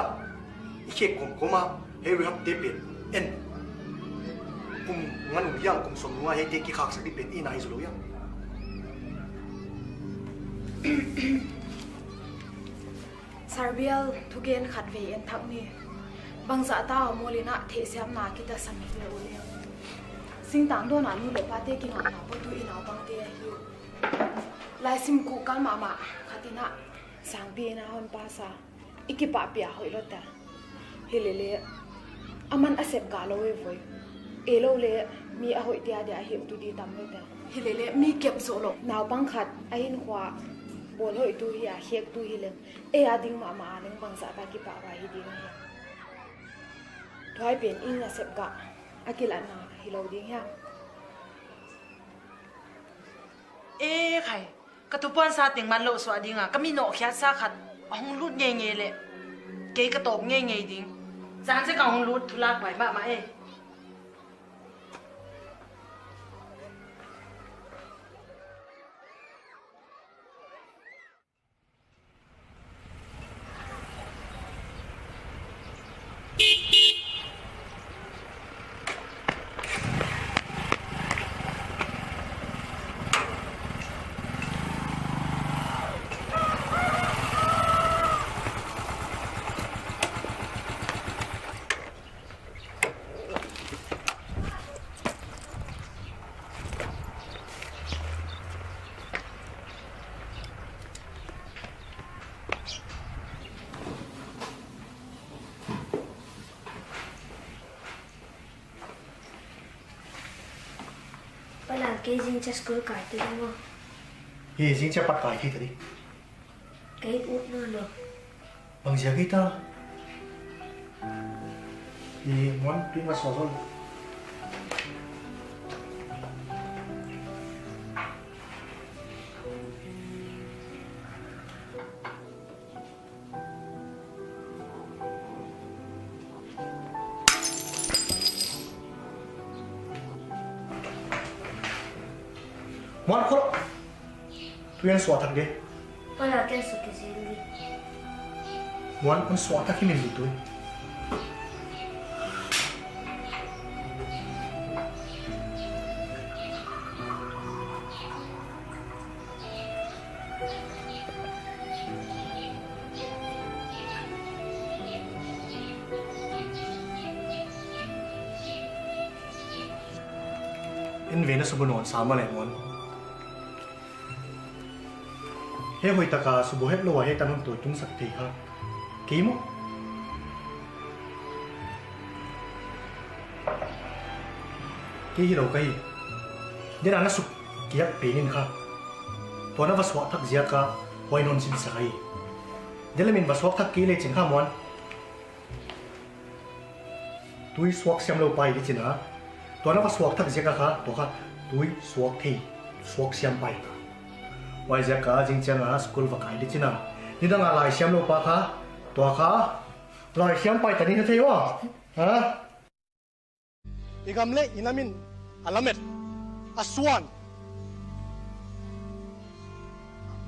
i khek kawmkawm a, hiai rehab te pen en. Kum nga nung hiam, kum sawm nung a hiaite kikhaksak di pen i na hi zou lou hiam. Sarbial, thugen khatvei en thak ni. Bangzah ta a mawl in a theihsiamna kitasam hi le u le. Singtang dawn a nu le pate kingakna potu i naupangte ahi uh. Laisim kuhkal mahmah khat in a sangpi in a hon pass a. I kipahpih a hoih lou ta. Hilele, aman a sep gah lou e voi. Ei lou le, mi a hoihte a dia a heutu di tam lou ta. Hilele, mi kep zoh lou. Naupang khat a hinkhua bawl hoihtu hi a, khektu hi leng. Ei a ding mahmah a leng bangzah ta kipahhuai hi ding a hia. Tuai pen in a sep gah a kilatna hilou ding hia. E khai, ka tupuan sa teng man louh suah ding a, ka mi nawhkhiatsa khat a hong lut ngeingei le, kei ka tawp ngeingei ding. Zan se ka hong lut thu lak huai mahmah e. Lal, kei zingchiang school kai thei di maw? Hi, zingchiang pat kai thei ta di. Kei ut nawnlou. Bang ziak hita? Hi, Muan, tui va suak zaw. Muan, khol. Tui hon suak thak di. Pa, la ken suak kei zen di. Muan, hon suak thak hi lim di tui. Innveng a subu nawn sa maw le, Muan. Hiai hoihtaka subu hetlou a hiai tan hon tuitung sak thei kha kei maw? Kei hilou ka hi. Dia na suk kiak pen in kha. Tua na va suak thak ziak a huai non sin sa ka hi. Dia leh min va suak thak kei le chin kha, Muan. Tui suak siam lou pa hi di chin a. Tua na va suak thak ziak a kha, tua kha tui suak thei, suak siam pai ta. Huaiziak a zingchiang a school va kai di chin a. Nidang a laisiam lou pa kha, tua kha laisiam pai ta ni na thei ua. Ha? I gam leh i nam in a lamet, a suan,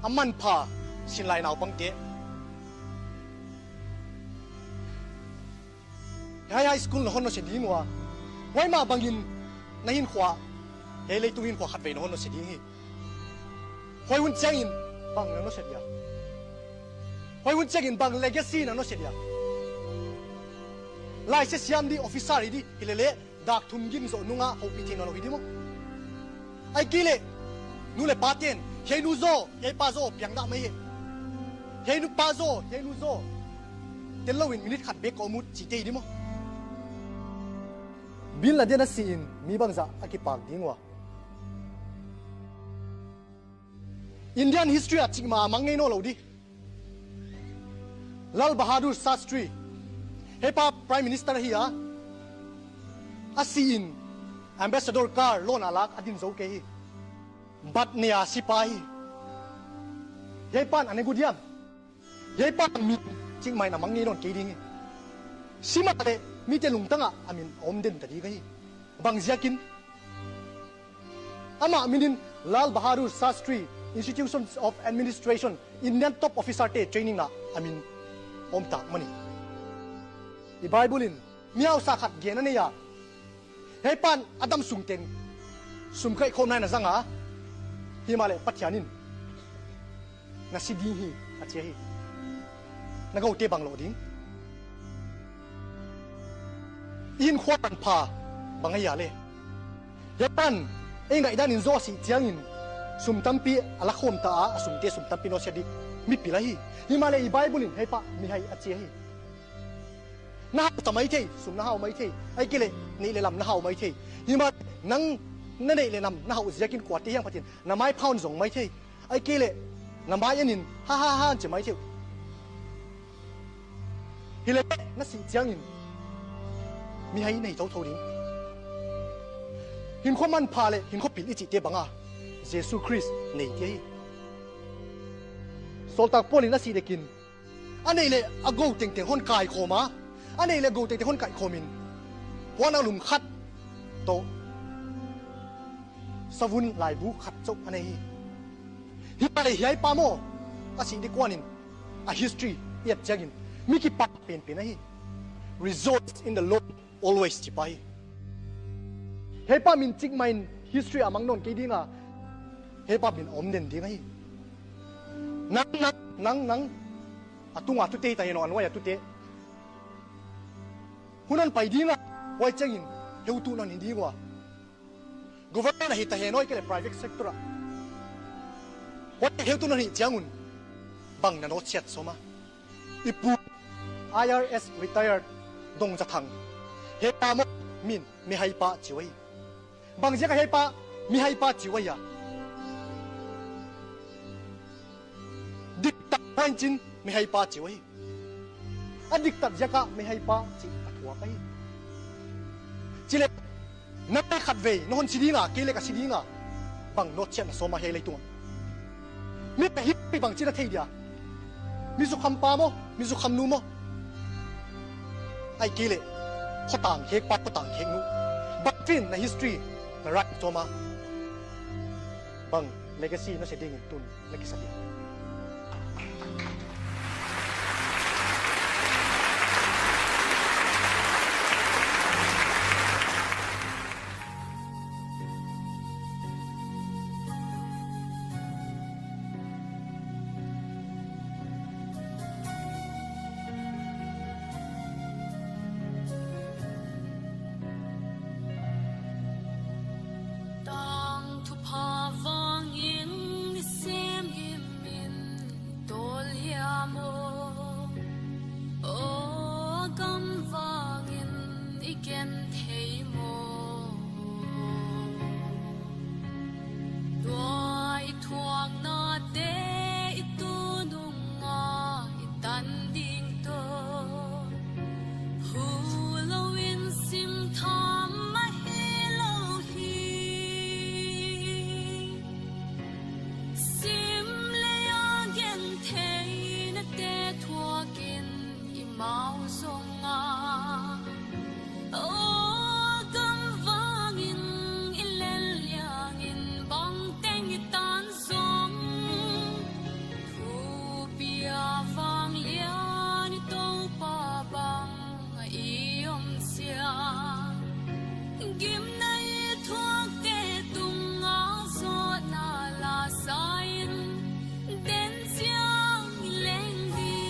a manpha sinlai naupangte. Hiai high school na hon nusia ding ua. Huai mah bangin na hinkhua, hiai leitung hinkhua khatvei na hon nusia ding hi. Huai hun chiangin bang na nusia dia? Huai hun chiangin bang legacy na nusia dia? Laisia siam di, officer hi di, hilele, dak thum gin zoh nung a houpih theih nawnlou hi di maw? Ahihkeileh, nu leh pate'n, hiai nu zaw, hiai pa zaw, piang dah mai hi. Hiai nu pa zaw, hiai nu zaw, tel lou in minute khat bek ka om ut chi thei di maw? Bin Laden a si in mi bangzah a kipak ding ua? Indian history a chikmah a mang ngei nawnlou di. Lal Bahadur Shastri, hiai pa Prime Minister hi a, a si in Ambassador car loan a lak a din zou kei hi. Bat nei a si pa hi. Hiai pa'n a ne gu diam? Hiai pa min chikmah in a mang ngei nawn kei ding hi. Si mahleh mite lungtang ah a min om den ta di ka hi. Bang ziakin? Amah min in Lal Bahadur Shastri, Institutions of Administration, Indian top officer te training ah a min om tak manin. I Bible in mi hausa khat gen a nei a. Hiai pa'n a damsung teng sum kaikhawmna in a zang a. Himahleh Pathian in na si ding hi, a chi hi. Na goute bang lou ding? I hinkhua manpha bang ahia le? Hiai pa'n ei ngaihdan in zaw a sih chiangin sum tampi a lakhawm ta a, a sumte sum tampi nusia di mi pil ahi. Himahleh i Bible in hiai pa mihai a chi hi. Na hausa maithei, sum na hau maithei. Ahihkeileh neih leh lam na hau maithei. Himahleh nang na neih leh lam na hau ziakin kuate hiam khat in na mai pha hon zong maithei. Ahihkeileh na mai en in ha ha ha chi maithei. Hilele na sih chiangin mihai na hi thouthou ding. Hinkhua manpha leh hinkhua pil i chihte bang a Jesu Khrist nei te hi. Sawltak Paul in a sih dek in a neih leh a gou tengteng hon kaikhawm a, a neih leh gou tengteng hon kaikhawm in, puanang lum khat toh savun laibu khat chauh a nei hi. Himahleh hiai pa maw, a sih dek kuan in a history i et chiangin mi kipak penpen ahi. Rejoice in the Lord always chi pa hi. Hiai pa min chikmah in history a mang nawn kei ding a, hiai pa min om den ding ahi. Nang, nang, nang, nang. A tung a tute hita hen aw, a nuai a tute. Hun hon pai ding a, huai chiangin heutu na hi ding ua. Government a hita hen aw, ahihkeileh private sector a. Huai heutu na hih chiang un bang na nawtsiat sawm a? I pu, I R S retired Dongzathang. Hiai pa maw min mihai pa chi uhi. Bang ziak a hiai pa Mihaipa chi uh ahi a. Diktat point chin mihaipa chi uh ahi. A diktat ziaka mihaipa chi a thuak ahi. Chileh, na te khat vei, na hon si ding a, kei leh ka si ding a. Bang nawtsiatna sawm a hiai leitung a. Mi pe hi bang chi na thei dia. Mi zukham pa maw, mi zukham nu maw. Ahihkeileh, khotang khek pa, khotang khek nu. Bangchin na history, na right sawm a. Bang legacy na se ding in tun na kisa ding. Tangthupha vangin i sem himhim in tawliam aw. Aw, gam vangin i gen thei maw? Tua i thuaknate i tunung a i tan ding toh. Hu lou in sim tham ahi lou hi. Sim leh a gen theina te thuakin i mau zong a. Aw, gam vangin i lel liangin bangteng i tan zong. Thupi a vanglian i Toupa bang a i om sia. Gimna i thuakte tunga zawhna la sa in, den chiang i leng ding.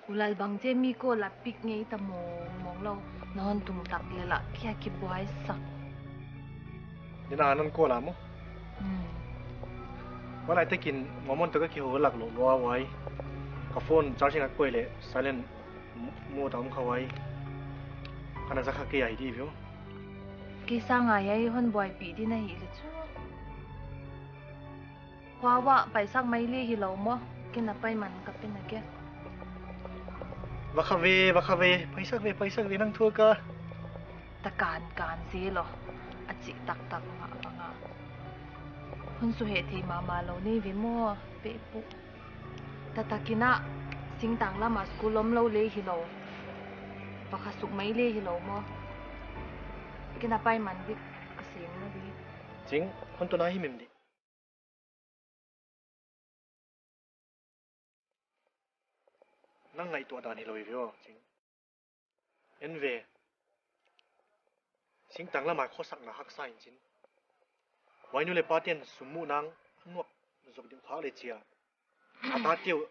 U Lal, bang che mi call a pick ngei ta mawngmawng lou, na hon tung tak leh lah kia kibuai sak. Dina nan call a maw? Hmm. Huai lai takin Mormon toh ka kihoulak lou lua uai. Ka phone charging a koih leh silent mode a om kha uai. Ka na za kha kei a hi di view. Kei sang a hiai hon buaipih di na hih leh chu. Khua uah paisak mai leh hilou maw, kei na paiman ka pe na ke. Va kha ve, va kha ve, paisak ve, paisak ve nang thu ka. Ta kan kan zel lou, a chih taktak mah bang a. Hun suhethei mahmah lou nei ve maw, pe pu. Taktak in a, singtang lam a school omlou leh hilou. Va kha suk mai leh hilou maw. Kei na paiman di ka sem na di. Ching, hun tun a himhim di. Nang ngaihtuah dan hilou hi ve aw, Ching. En ve. Singtang lam a khosakna haksa in chin. Huai nu leh pa ten sum muh nang a nuak zok deuh khak leh chia. A tate uh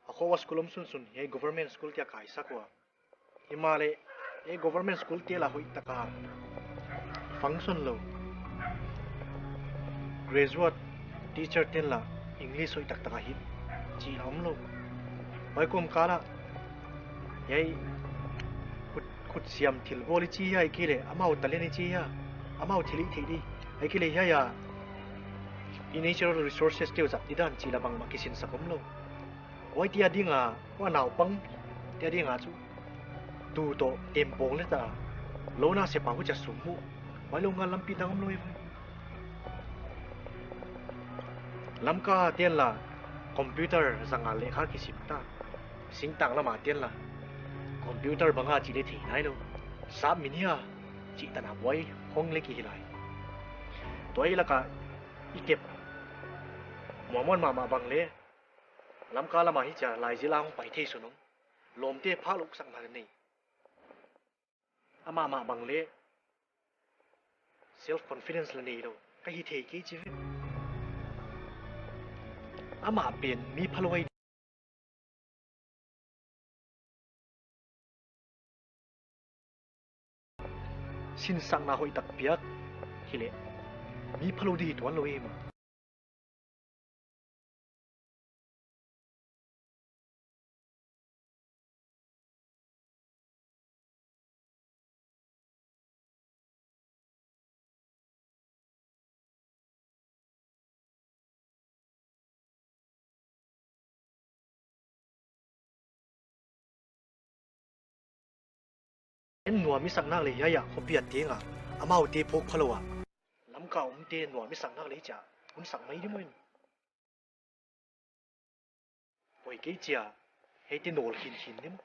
a khua ua school om sunsun hiai government school te a kaisak ua. Himahleh, hiai government school te lah hoih taka function lou. Graduate teacher ten lah English hoih taktak a hih chih lah omlou. Huai kawmkal ah, hiai khut, khut siam thil bawl i chi hia, ahihkeileh amau talent i chi hia, amau thil i theih di, ahihkeileh hiai a i natural resources te uh zat didan chih lah bangmah kisinsak omlou. Huaite a ding a, huai naupangte a ding a chu tu toh tempawng leh ta, lou na sepa huchia sum muh, huai lou ngal lampi dang omlou hi. Lamka ten lah computer zang a lehkha kisim ta. Singtang lam a ten lah computer bang a chih leh thei nailou. Sap min hia chih tan a buai hong leh ki hi lai. Tua i lak a i kep Mormon mahmah bang leh Lamka lam a hichia lai zil a hong pai thei sun om. Lawmte phak louhsakna nei. Amahmah bang leh self confidence lah neilou. Ka hi thei kei chi ve. Amah pen mi phalou ahi. Sinsakna hoihtak piak hileh mi phalou di hi tuanlou hi mah. En nuam i sak nak leh hiai a khopiate nga, amaute phawk phalou a. Lamka omte nuam i sak nak leh chia, hun sak mai di maw in. Poi kei chia, hiaite nawl khin khin di maw.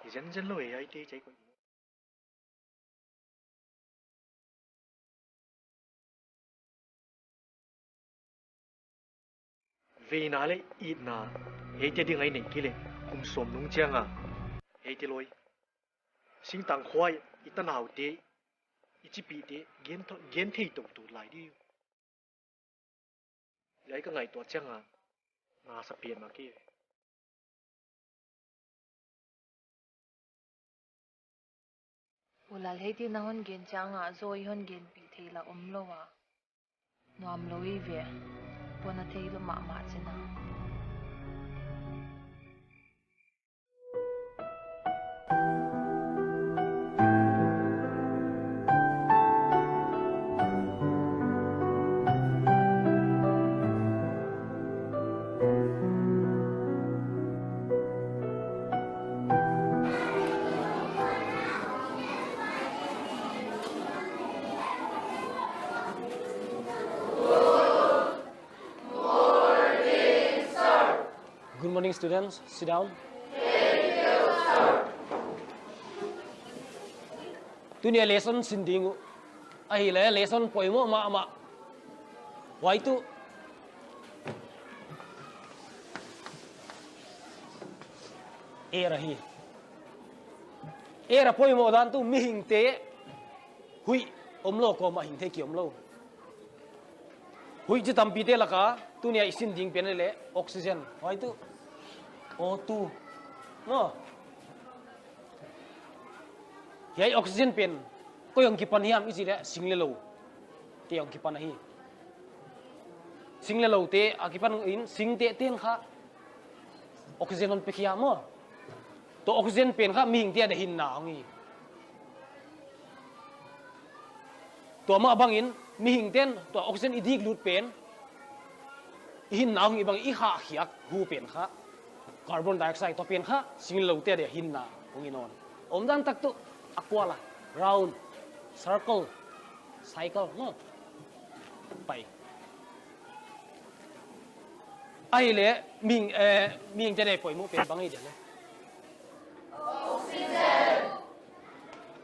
Hi zenzen lou e, hiaite chai koi. Veina leh itna, hiaite ding a i neih kei leh, kum sawm nung chiang a, hiaite loi. Singtang khua i tanaute, i chipihte, gen tho-, gen thei tou tou lai di. Hiai ka ngaihtuah chiang a, nga sa pian mah kei. U Lal, hiaite na hon gen chiang a, zaw i hon genpih theih lah omlou a. Nuamlou i ve, pawt na theilou mahmah chin a. Good morning, students. Sit down. Tuni a lesson sin ding uh. Ahihleh lesson poimoh mahmah. Huai tuh air ahi. Air a poimoh dan tuh mihingte huih omlou kawm a hing thei ki omlou. Huih chi tampite laka, tuni a i sin ding pen leh oxygen. Huai tuh O two. Maw. Hiai oxygen pen koi hong kipan hiam i chih leh sing leh lou te hong kipan ahi. Sing leh loute a kipan in, singte ten kha oxygen hon pe khia maw. Tua oxygen pen kha mihingte a dia hinna hong hi. Tua mah bangin mihingten tua oxygen i dik lut pen, i hinna hong hi bang i khah khiak hu pen kha carbon dioxide, tua pen kha sing leh loute a dia hinna hong hi nawn. Omdan tak tuh a kual a, round, circle, cycle, no? Pai. Ahihleh, mihing, eh, mihingte a poimoh pen bang ahi dia leh?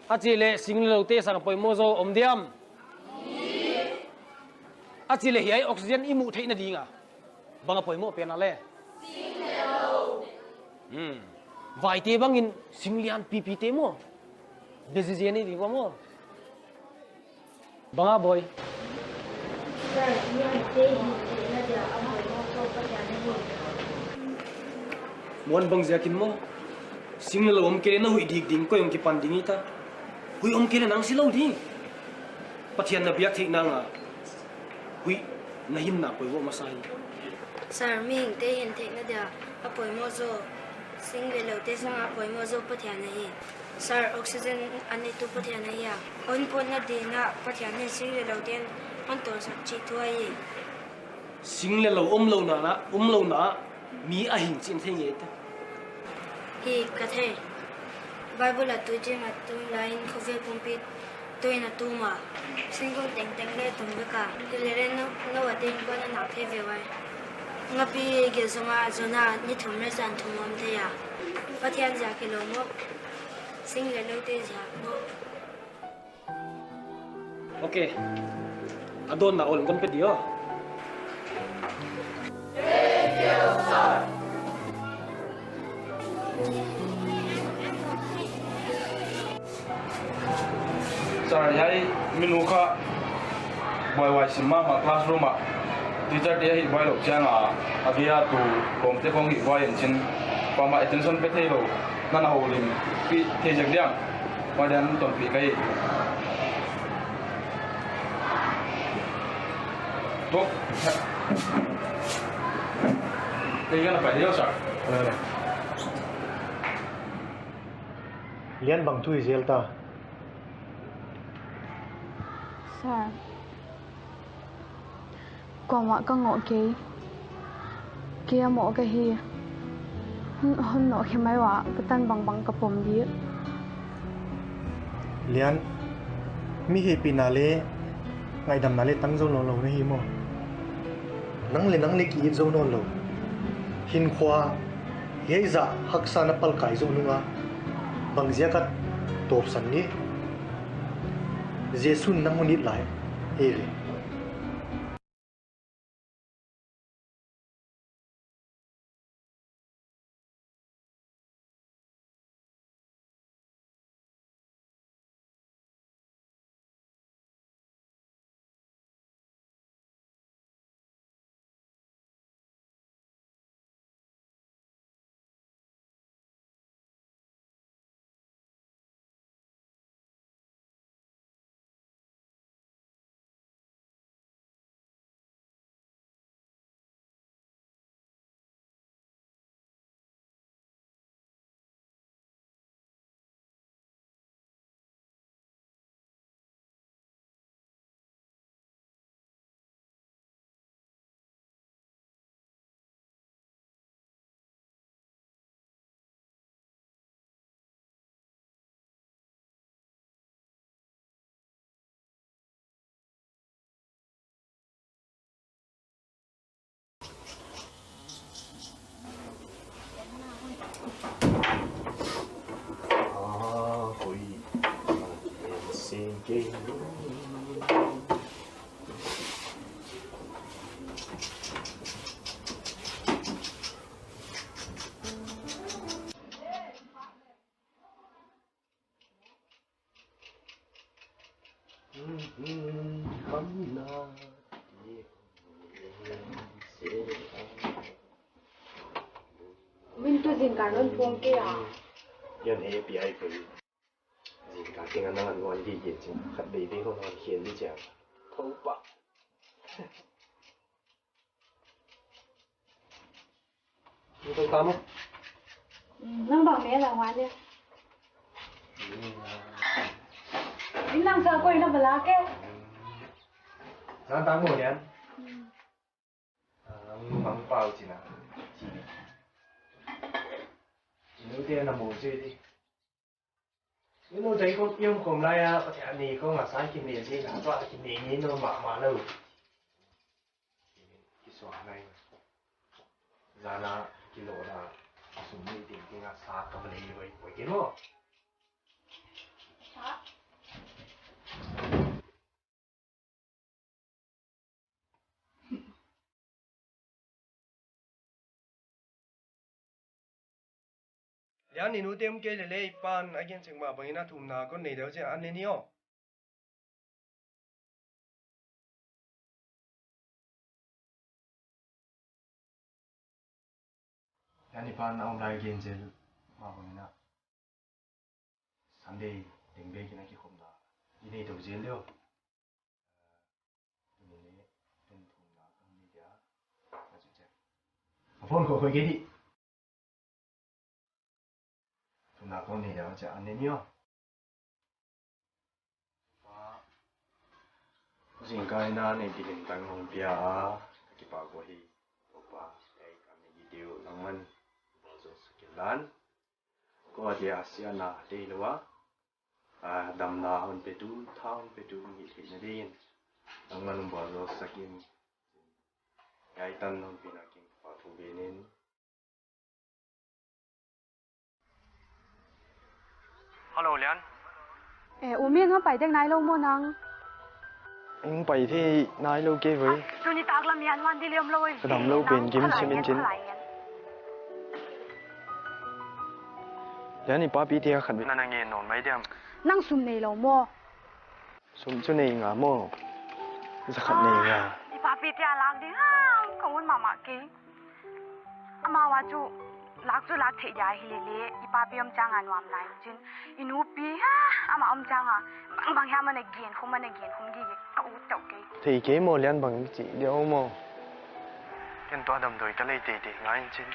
A chih leh sing leh loute sang a poimoh zaw om diam? A chih leh hiai oxygen i muh theihna ding a, bang a poimoh pen a leh? Hmm. Vaite bangin sing lian pipite maw. Vegetarian i ding maw. Bang a, boy? Sir, mihingte hihtheihna dia a poimoh zaw Pathian ahi. Muan bang ziakin maw? Sing leh lou om kei leh na huih dik ding, koi hong kipan ding hita? Huih om kei leh nang si lou ding. Pathian na biak theihna nga huih na hinna poimoh masa hi. Sir, mihingte hihtheihna dia a poimoh zaw sing leh loute sang a poimoh zaw Pathian ahi. Sir, oxygen a neitu Pathian ahi a, hon pawtna ding a Pathian in sing leh loute hon tawlsak chih thu ahi. Sing leh lou omlouhna, omlouhna mi a hing chih thei ngei ta. Hi ka thei. Bible a tuiching a tum laiin khovel pumpi tuin a tum a, singkung tengteng leh tum vek a. Hilele Noa te innkuan a nak thei ve uai. Ngapi gil zong a Jona ni thum leh zan thum om thei a. Pathian ziak hilou maw, sing leh loute ziak maw? Ok. A dawnna awl kon pe di aw. Sir, hiai mi nu kha buaihuai sim mahmah classroom ah. Teacher te ahih buai lou chiang a, a gei a tu lawmte khong hih buai in chin. Kuamah attention pe theilou. Na na houlimpih thei zek diam? Huai dan tonpih ka hi. Tuk. Kei ka na pai deuh, sir. Lian, bang thu i zel ta? Sir, kuamah ka ngoh kei. Kei a moh ka hi. Hon, hon nawhkhe mai ua, ka tan bangbang ka pom di. Lian, mi hehpihna leh ngaihdamna leh tang zou nawnlou na hi maw. Nang leh nang leh ki-it zou nawnlou. Hinkhua hiai zah haksa na palkai zoh nung a, bangziak a tawpsan di. Jesu'n nang hon it lai eive. Min tu zingkal non puang kei a. Yan he pi ai kei. Zingkal teng a nang an nuai di kei chin. Khat bei bei hong hong hian di chiang. Thou pa. Ni tong tam. Nang bang me la wan ni. Ni nang sa koi na bala ke. Nang tang mo nian. Nang mang pau china. Chini. Chinu te na mo chini. Inu tei kong ium kom lai a, Pathian ni kong a sai ki ni si, na tua ki ni ni no ma ma lo. Ki suah nai. Zana ki lo da, sum ni ting ting a sa ka bale wai wai ke mo. Lian, i nu te um kei lele i pa'n a gen chik mah bangin a thumna kon nei deuh chiah an ne ni aw. Lian, i pa'n a om lai gen zel mah bangin a Sunday teng bek in a kikhopna i nei tou zel deuh. Tuni leh, tun thumna kon nei dia, ka chu che. A phone khoi khoi kei di. Thumna kon nei dia, che an ne ni aw. Pa, zingkal in a nei bilim tang hong pia a, ka kipak uh hi. Toupa, ei ka mi di deuh nangman, bawlzosak inla. Kou a dia siatna tei lou a, a, damna hon petu, tha hon petu, hih theihna dingin. Nangman hon bawlzosak in. Hiai tan hon pina kin pa thu benin. Hello, Lian. Eh, U Min, hong pai dek nai lou maw nang? Hong pai thei nai lou kei ve. Tuni tak lam hian huan di lem lou e. Ka dam lou pen kim simin chin. Lian, i papi te a khat ve. Na nang e non mai diam. Nang sum nei lou maw? Sum chu nei nga maw? Za khat nei nga. I papi te a lak ding a, ka un mahmah kei. Amau a chu lak chu lak theih dia hi lele, i papi om chang a nuam nai chin. I nupi ha, amah om chang a, bang bang hiam ana gen khum, ana gen khum gige, ka ut teuh kei. Thei kei maw Lian, bang chi dia maw? Ken tua damdawi ka lei teitei ngai chin.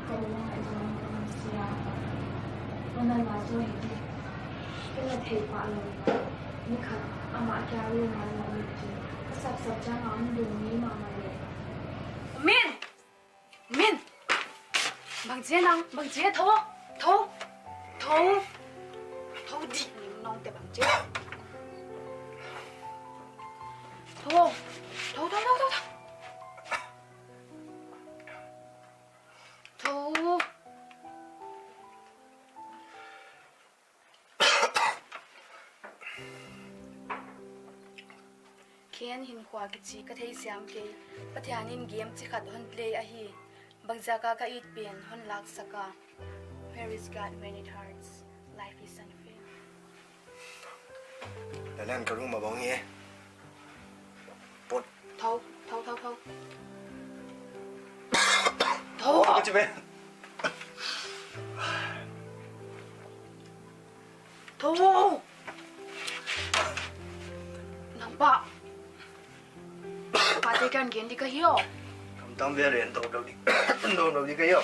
Ka lung a i zuan ka man sia. Mana la zuan i di. Ka na thei pah lou. Ni khat amah kia lu na la mi ti. Ka sap sap chang a um dung ni ma ma le. Min! Min! Bang chia nang, bang chia tho, tho, tho, tho di ni nong te bang chia. Tho, tho, tho, tho, tho, tho. Tho. Khen hinkhua kichi ka thei siam kei. Pathian in game chi khat hon play ahi. Bangziak a ka it pen hon lak sak a. Where is God when it hurts? Life is unfair. Lalan ka room a bang e. Pot. Tho, tho, tho, tho. Tho. Pot ka chi ve. Tho. Nang pa. Pate kan gen di ka hi o. Kam tam ve ren to do di. Do do di ka hi o.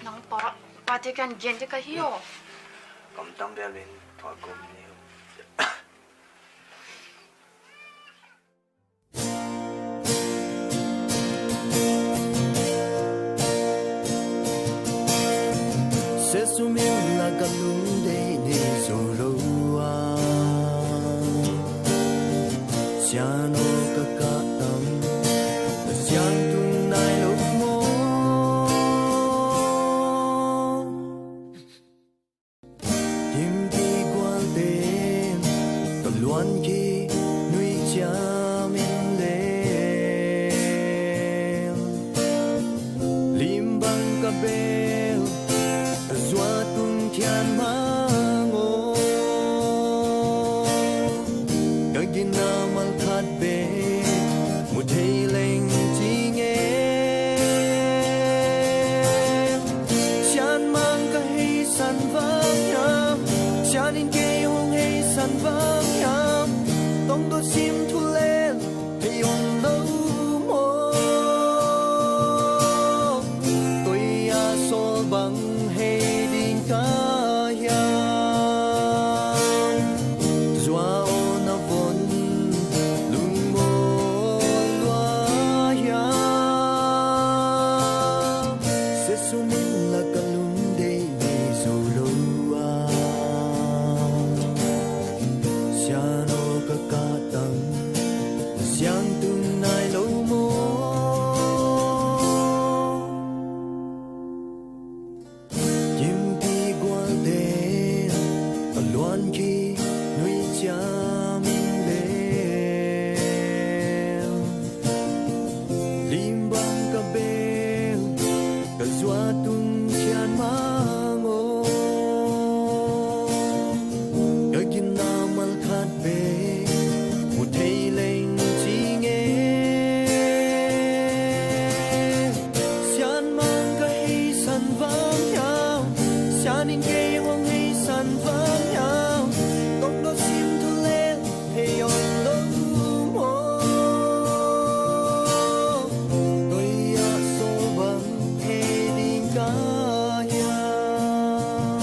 Nang pa, pate kan gen di ka hi o. Kam tam ve ren to gom ni o. Sesumim la ka lungdei nei zou lou a. Sian aw ka kah tam, sian tung nai lou maw. Timpi gual ten ka luan ki nui chiam in leng, lim bang ka bel ka zuat tung thian mang aw. Ka gina mal khat bek mu thei leng ching e. Sian mang ka hei san vang hiam, sian in kei hong hei san vang hiam, tong dot sim thu lel hei om lou maw. Toi a sawl bang hei ding ka hiam, zuau na von lungmawl lua hiam. Sesumim la ka lungdei nei zou lou a. Sian aw ka kah tam, sian tung nai lou maw. Kimpi gual den ka luan ki nui chiam in leng, lim bang ka bel ka zuat tung thian mang aw. Ka gina mal khat bek mu thei leng ching e. Sian mang ka hei san vang hiam, sian in kei hong hei san vang hiam, tong dot sim thu lel hei om lou maw. Toi a sawl bang hei ding ka hiam,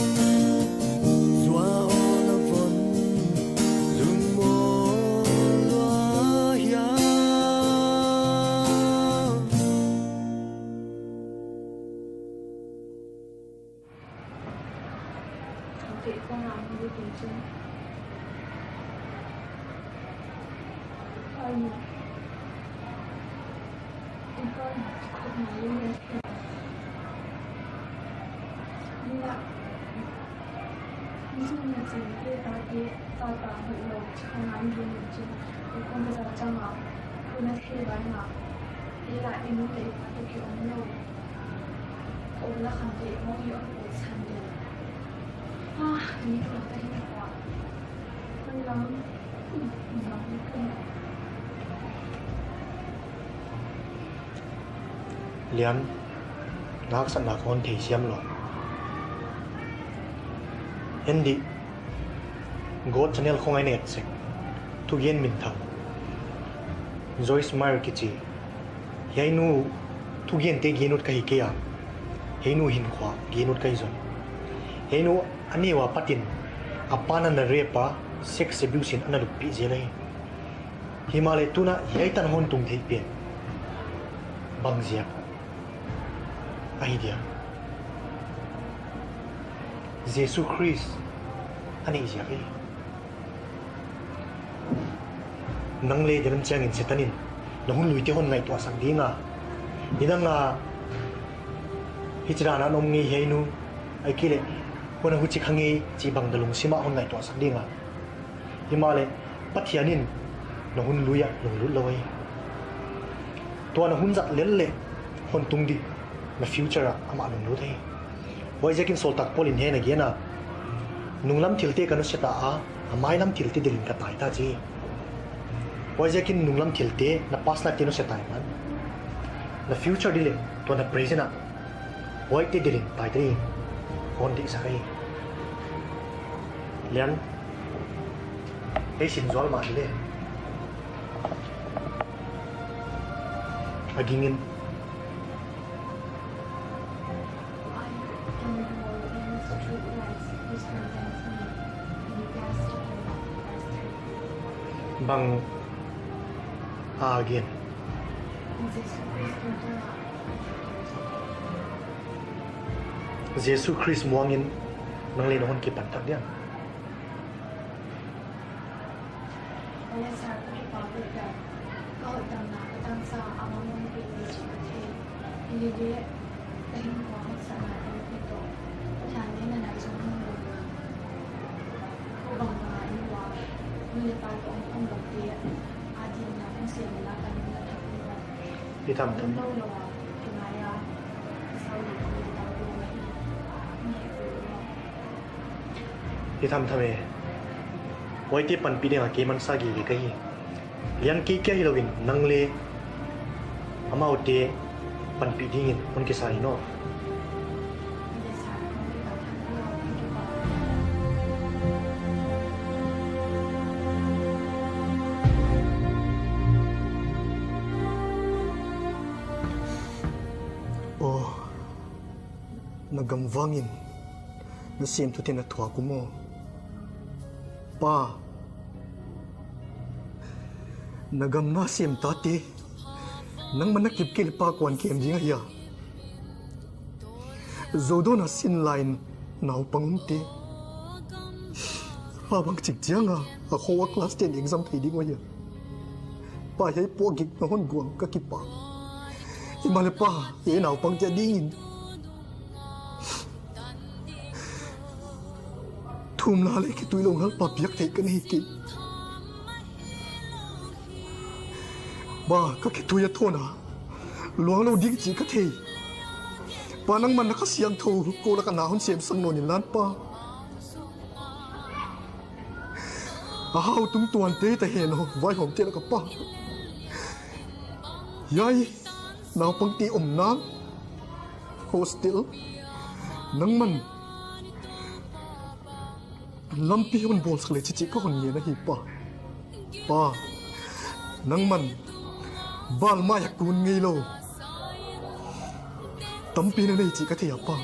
zuau na von lungmawl lua hiam. Lian, na haksatna kon thei siam lou. En di, God channel khong ai net sek. Thugen minthang Joyce Meyer kichi. Hiai nu thugente gen ut ka hi kei a, hiai nu hinkhua gen ut ka hi zaw. Hiai nu a neu a pat in a pa'n ana rape a, sex abuse in ana luppih zel hi. Himahleh tuin hiai tan hon tung theih pen bang ziak ahi dia? Jesu Khrist a neih ziak hi. Nang leh delem chiangin Setan in na hun luite hon ngaihtuahsak ding a, nidang a hichi dan a om ngei hiai nu, ahihkeileh huan a huchi kha ngei chih bang da lungsim a hon ngaihtuahsak ding a. Himahleh Pathian in na hun lui ah lunglut lou hi. Tua na hun zat lel leh hon tung di na future ah amah lunglut hi. Huaiziakin sawltak Paul in hiai na gen a, nunglam thilte ka nusia ta a, a mailam thilte delin ka tai ta chi. Huaiziakin nunglam thilte, na past life te nusia ta man. Na future di leh tua na present ah huaite delin tai ta ding hon deihsak hi. Lian, ei sin zual mah leh a ging in. Bang a gen? Jesu Khrist muangin nang leh na hon kipan thak diam? Ka hoihtamna ka tangsa a mawngmawng pih di chih ka thei. Hileleh ka hinkhua haksatna ka luppi toh, ka tha leh na nai zong hong lum a. Ko bang bang a i ua, nu leh pa toh hong om lou te a dinna hong sem la ka nung na thak i ua. I tham tham. Lou lou a, i ngai a, i sau leh i tau lou a i, i heh lou a. I tham tham e. Huaite panpih ding a kei mansa gige ka hi. Lian, kei kia hilou in nang leh amaute panpih dingin hon kisa hi no. Oh, na gam vangin na semthu te'n a thuak uh maw? Pa, na gam na sem tate, nangman na kip kei leh Pa kuan kem ding ahia? Zodawn a sin lai in naupang omte, a bangchik chiang a, a khua class ten exam thei ding uh ahia? Pa, hiai puakgik na hon guang ka kipak. Himahleh Pa, hiai naupangte adingin thumna leh khitui lou Lalpa piak theih ka nei kei. Pa, ka khitui a thawn a, luang lou ding chih ka thei. Pa, nangman na Kha Siangthou kou lak ah na hon semsak nawn inla Pa, a hau tungtuante ta hen aw, vaihawmte lak ah Pa. Hiai naupangte omna hostel nangman lampi hon bawlsak leh chi chih ka hon ngen ahi Pa. Pa, nangman bal mai a kun ngeilou tampi na nei chih ka thei a Pa.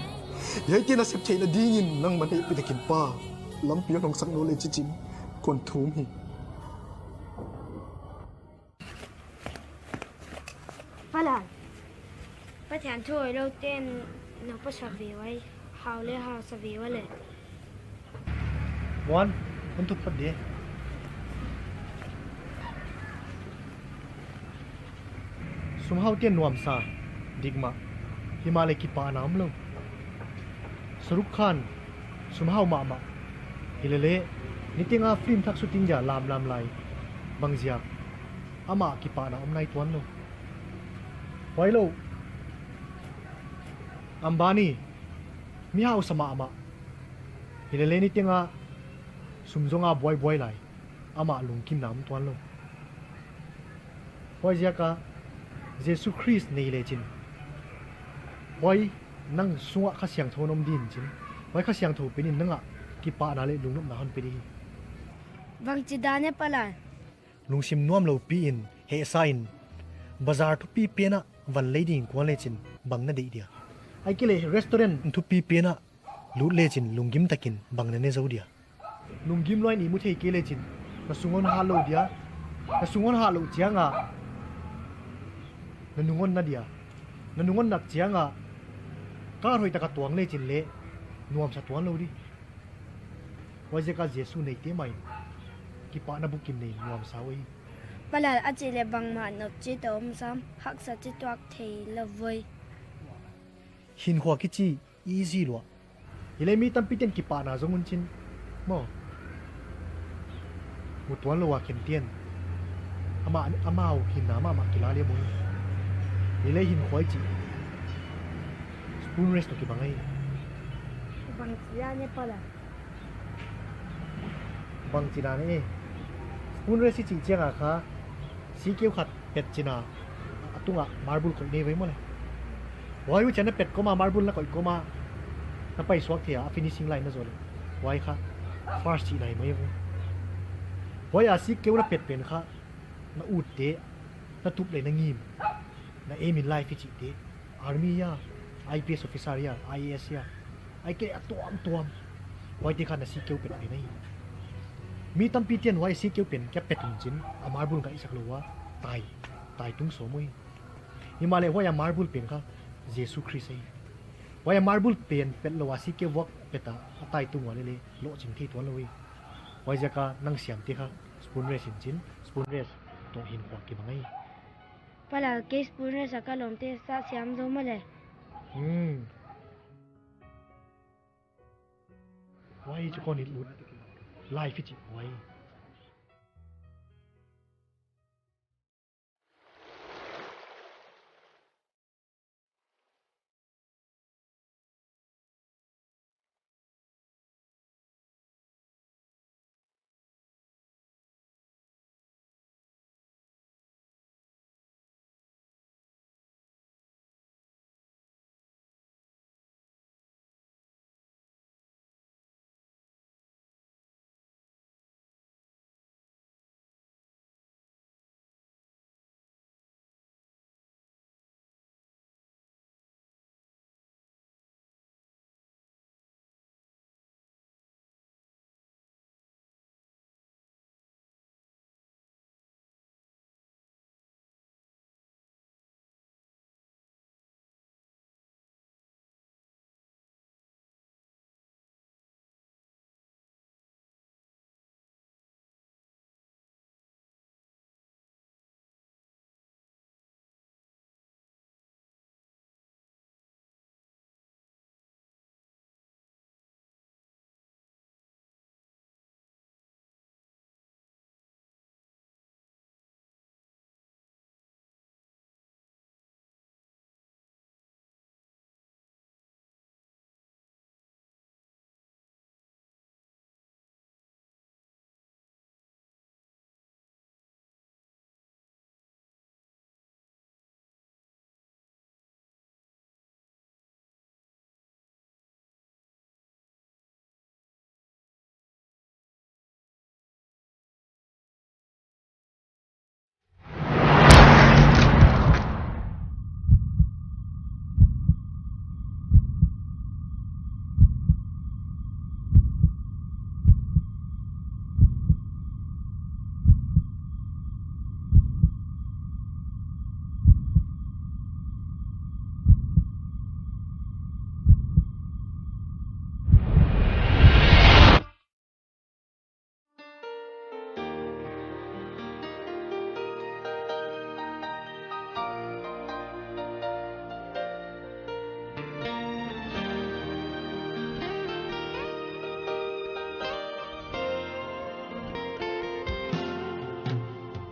Hiaite na sep theihna dingin nangman hehpihtakin Pa, lampi hon hongsak nawn leh chi chi'n kon thum hi. Palai, Pathian thu hoihlou te'n na pasa ve ua, hau leh hausa ve ua leh. Wan, hon thuk phot di. Sum hau te'n nuamsa dik mah, himahleh kipahna omlou. Shahrukh Khan sum hau mahmah, hileleh niteng a film thak shooting dia lamlam lai. Bangziak? Amah kipahna om nai tuanlou. Huailou, Ambani mi hausa mahmah, hileleh niteng a sum zong a buaibuai lai. Amah lungkimna om tuanlou. Huaiziak a Jesu Khrist nei lechin, huai nang sungah Kha Siangthou om ding chin, huai Kha Siangthou pen in nang ah kipahna leh lungnopna hon pe di hi. Bangchidan e Palai? Lungsim nuamlou pi in, hehsa in, bazar thupi pen ah van lei ding kuan lechin bang na deih dia? Ahihkeileh restaurant thupi pen ah lut lechin lunggim takin bang na ne zou dia? Lunggim lua in ihmu thei kei lechin na sung hon hah lou dia? Na sung hon hah louh chiang a na nung hon na dia? Na nung hon nat chiang a kar hoih tak a tuang lechin leng nuamsa tuanlou di. Huaiziak a Jesu neite mah in kipahna bukim nei nuamsa uh hi. Pa Lal, a chih leh bangmah nop chih toh om sam, haksa chih tuak theilou voi. Hinkhua kichi easy lua. Hileh mi tampi ten kipahna zong un chin maw, mu tuanlou a khen ten, amah, amau hinna mahmah kila leh maw. Hileh hinkhua i chih spoon race toh kibang ahi. Bang chia ne Pa Lal? Bang chihna ne, spoon race i chih chiang a kha, sikkeu khat pet chin a, a tung ah marble koih nei ve maw leh. Huai uh chiang na pet kawm a, marble na koih kawm a, na paisuak thei a, a finishing line na zoh leh, huai kha first chihna hi mai ve. Huai a sikkeu na pet pen kha, na utte, na tup leh na ngim, na aim in life i chihte, army hia, I P S officer hia, I A S hia, ahihkeileh a tuamtuam, huaite kha na sikkeu pet pen ahi. Mi tampi ten huai sikkeu pen kia pet un chin, a marble ngaihsak lou a, tai, tai tung sawm uh hi. Himahleh huai a marble pen kha Jesu Khrist ahi. Huai a marble pen pet lou a sikkeu vuak pet a, a tai tung ua leh leng lohching thei tuanlou hi. Huaiziak a nang siamte kha spoon race in chin, spoon race toh hinkhua kibang ahi. Pa Lal, kei spoon race a ka lawmte sah siam zou maw leh. Hmm. Huai chu kon it lut. Life i chih huai.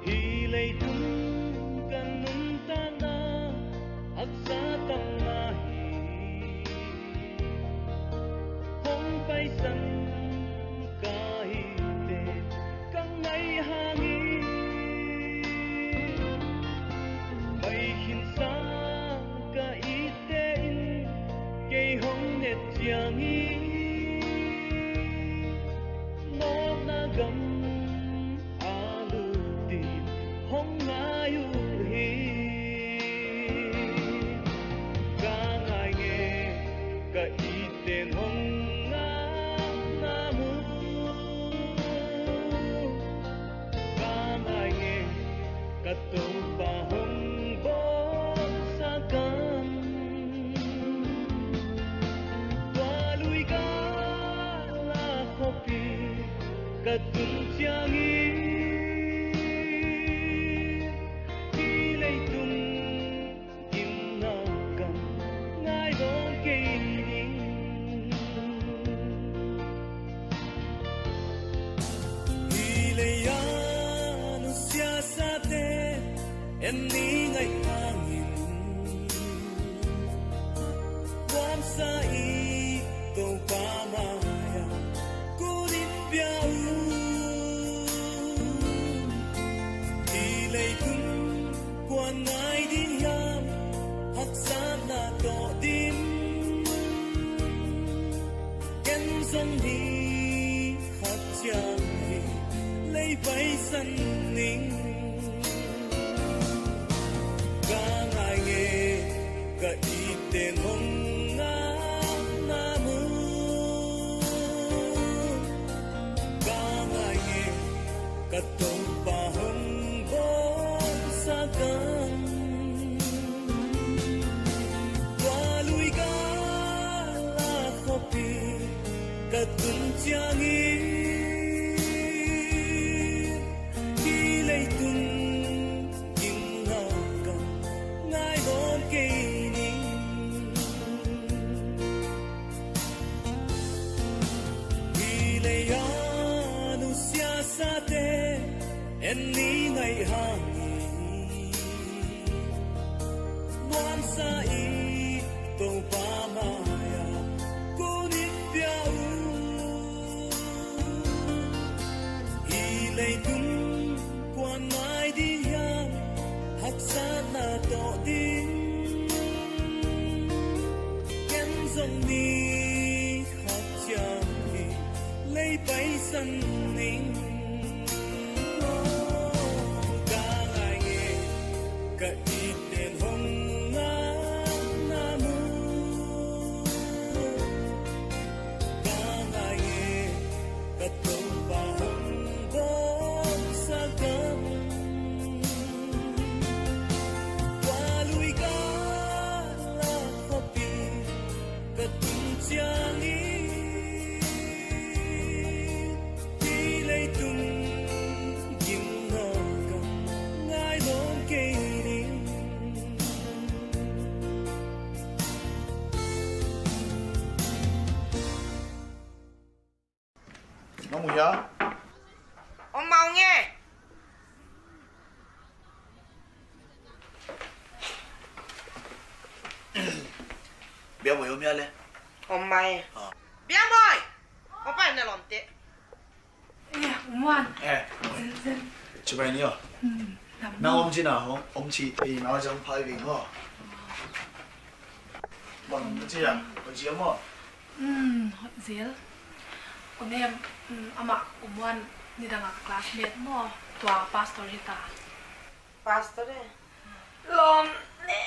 Hi leitung kan nuntakna haksa tak mah hi. Hong paisan ka hite ka ngaihang hi. Pai khin sang ka hite in kei hong et chiang hi. Mawkna gam a lut in Toupa hong bawlsak ang. Tua lui gala khopi ka tun chiangin, hih leitung gimna gam ngai dawn kei ning. Hih lei a nusiasate en ni ngaih hangin, nuamsa i Toupa mai ah kon in pia un. Hih leitung kua'n ngai ding hiam, haksatna toh ding. Ken zong ni khat chiang hi lei paisan ning. Ka ngai nge ka itte'n hong ngakna mun. Ka ngai nge ka Toupa hong bawlsak ang. Tua lui gala khopi ka tun chiangin, hih leitung gimna gam ngai dawn kei ning. Hih lei a nusiasate en ni ngaih hangin, nuamsa i Toupa mai ah kon in pia un. Hih leitung kua'n ngai ding hiam, haksatna toh ding. Ken zong ni khat chiang hi lei paisan ning. Ka ngai nge ka itte'n hong ngakna mun. Ka ngai nge ka Toupa hong bawlsak ang. Tua lui gala khopi ka tun chiangin, hih leitung gimna gam ngai dawn kei ning. Nong mu hia? Om mau nge. Biamoi om hia le? Om mai. Ah. Biamoi! Om pai na lom te. Eh, Muan. Eh. Zel, zel. Chibai ni o. Hmm, lam. Na om chi na hong, om chi, eh, na jang pai ving ho. Bang chi ya, bang chi ya mo. Hmm, zel. U Nem, hmm, amah U Muan nidang a classmate mo, tua pastor hita. Pastor e. Lom ne.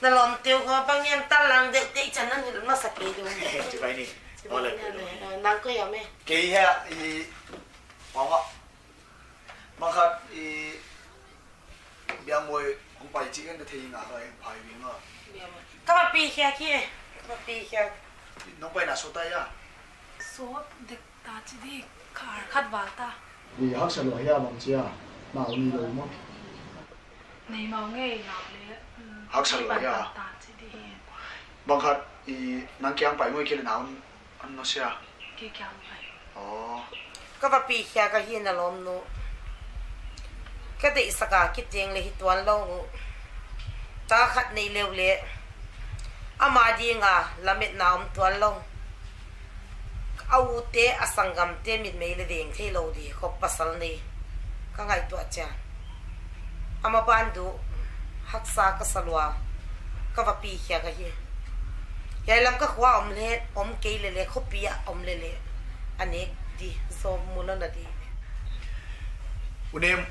Na lom teu ko bang yan ta lang de te chan nan hil masa ke du. Chibai ni. Chibai ni. Ole. Nang ko ya me. Kei hia i mama. Bang khat i Biamoi hong pai chih ka thei nga ka hong pai ving a. Ka va pi khia ki. Ka va pi khia. Nong paina sawt ta ya? Sawt dek ta chi di, khar khat val ta. I haksa lua hia bang chia, nau ni lou maw? Nei mau ngei nau le, mm, haksa lua hia? Ta chi di. Bang khat i nang kiang pai ngoi kei le nau an no sia. Kei kiang pai. Oh. Ka va pi khia ka hi na lawmnu. Ka deihsak a kiteng le hi tuan lou uh. Ta khat nei leu le. Ama ding a lametna om tuan lou. A u te a sanggam te mitmei le deng thei lou di khop pasal nei. Ka ngaihtuah chia. Ama ban du haksa ka sa lua. Ka va pi khia ka hi. Hiai lam ka khua om le, om kei le le, khopi a om le le. A nek di, zo mu lou na di. U Nem,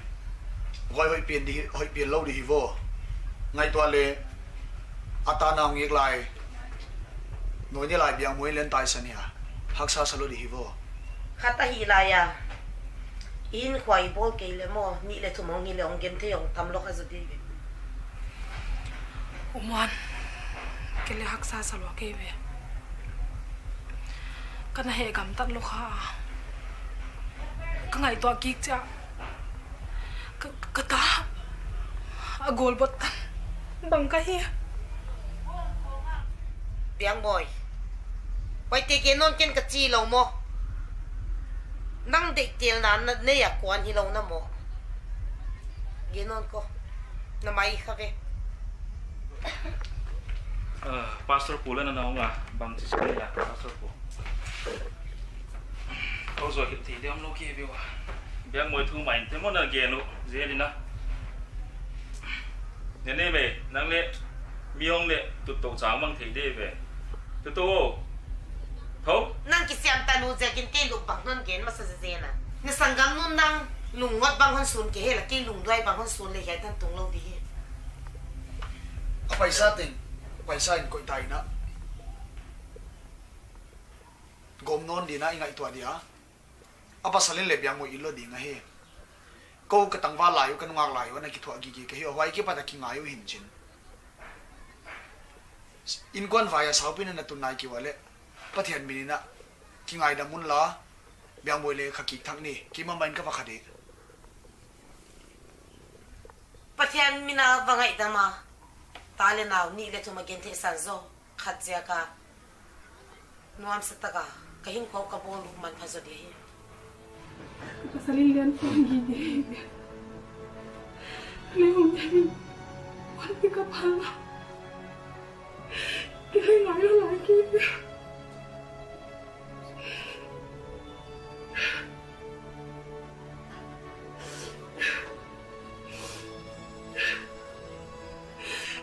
hoih hoih pian di, hoih pian lou di hi vo. Ngaihtuah le, a ta nau ngek lai. Noi ni lai biang muin len tai sa nia. Haksa sa lou di hi vo. Khat a hi lai a. Inn khuai bawl kei leh maw, nih leh thum hong hi leh hong genthei hong tam lou kha zaw di ve. U Muan, kei leh haksa sa lua kei ve. Ka na heh gamtat lou kha. Ka ngaihtuah kik chiah. Ka, ka ta a gol bot tan bang ka hi. Biangmawi. Huaite gen nawn ken ka chi lou maw. Nang deihtelna na nei a kuan hi lou na maw. Gen nawn ko. Na mai kha ve. Ah, Pastor Pu leh na na hong a, bang chi sa ni a, Pastor Pu. Au zo hip ti diam lo ki biu a. Biangmawi thu mai te maw na gen u, zel in a. Ne ne me, nang leh, mi hong leh, tut tou chang mang thei di ve. Tut tou. Tho. Nang kisiam ta nu ziakin kei lup bang non gen masa zen a. Na sanggam nu nang lungngot bang hon sun kei hi leh kei lungduai bang hon sun leh hiai tan tung lou di hi. A paisa teng, paisa in koih ta in a. Gawm nawn di in a i ngaihtuah di a. A pasal in leh Biangmawi i lo ding ahi. Kou ka tangval lai uh, ka nungak lai uh, ana kithuah gige ka hi uh, huai kipat a kingai uh hi'n chin. Innkuan vai a saupi in ana tun nai kei ua leh. Pathian min in a kingaidam un la, Biangmawi leh kha kik thak ni, keimah mah in ka va kha di. Pathian min a va ngaidam a, ta leh nau nih leh thum a genthei san zaw, khat ziak a nuamsa tak a ka hinkhua ka bawl uh manpha zaw di hi. Ka pasal in lian phone gige hi. Leh hong gen in, phone pick up hal a. Kei leng ngai lou lai kei.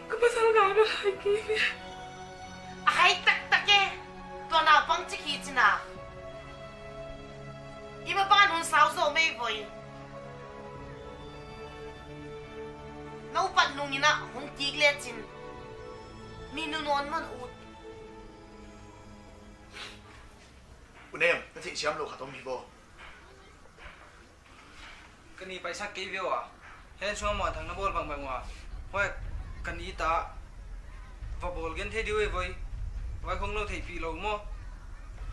Ka pasal ngai lou lai kei. A hai taktak e. Tua naupang chik hi chin a. I ma ban hun sau zaw mai voi. Naupan nung in a hong kik leh chin. Mi nu nawn man ut. U Nem, na theih siam lou khat om hi bo. Ka ni paisak kei ve ua. Hen sung a Muanthang na bawl bangbang ua. Huai ka ni ta. Va bawl genthei di uh e voi. Huai khong lou theihpih lou maw.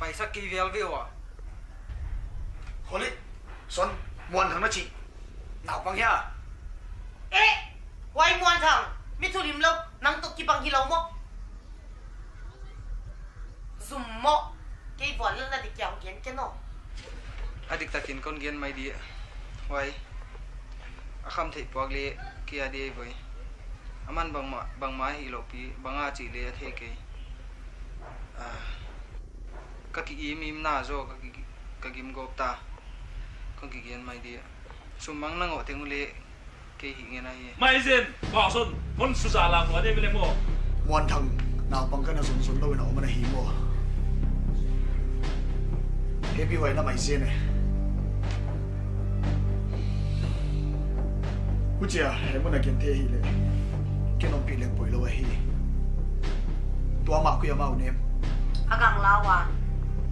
Paisak kei vel ve ua. Kholi, son, Muanthang na chih. Naupang hia. Eh, huai Muanthang, mi thulim lou, nang toh kibang hi lou maw. Zum maw, kei vuan lel na di kia hong gen ken aw. A diktak in kon gen mai di. Huai. A kham theih puak leh kia di voi. Aman bangmah, bangmah hi lou pi, bang a chih leh a thei kei. Ah. Ka ki im im na zaw, ka ki, ka gim gawp ta. Kon kigen mai di. Sum mang na ngoh teng uleh. Kei hi ngen ahi. Maizen, Bawson, hon suza la ko ade bile mo. Muanthang, naupang ka na zon zon lou in a om ana hi mo. Happy huai na maizen e. Huchia, hei mun a gen te hi le. Ken om pi leng poi lou ahi. Tua mah kuia mah U Nem. A gang lau a.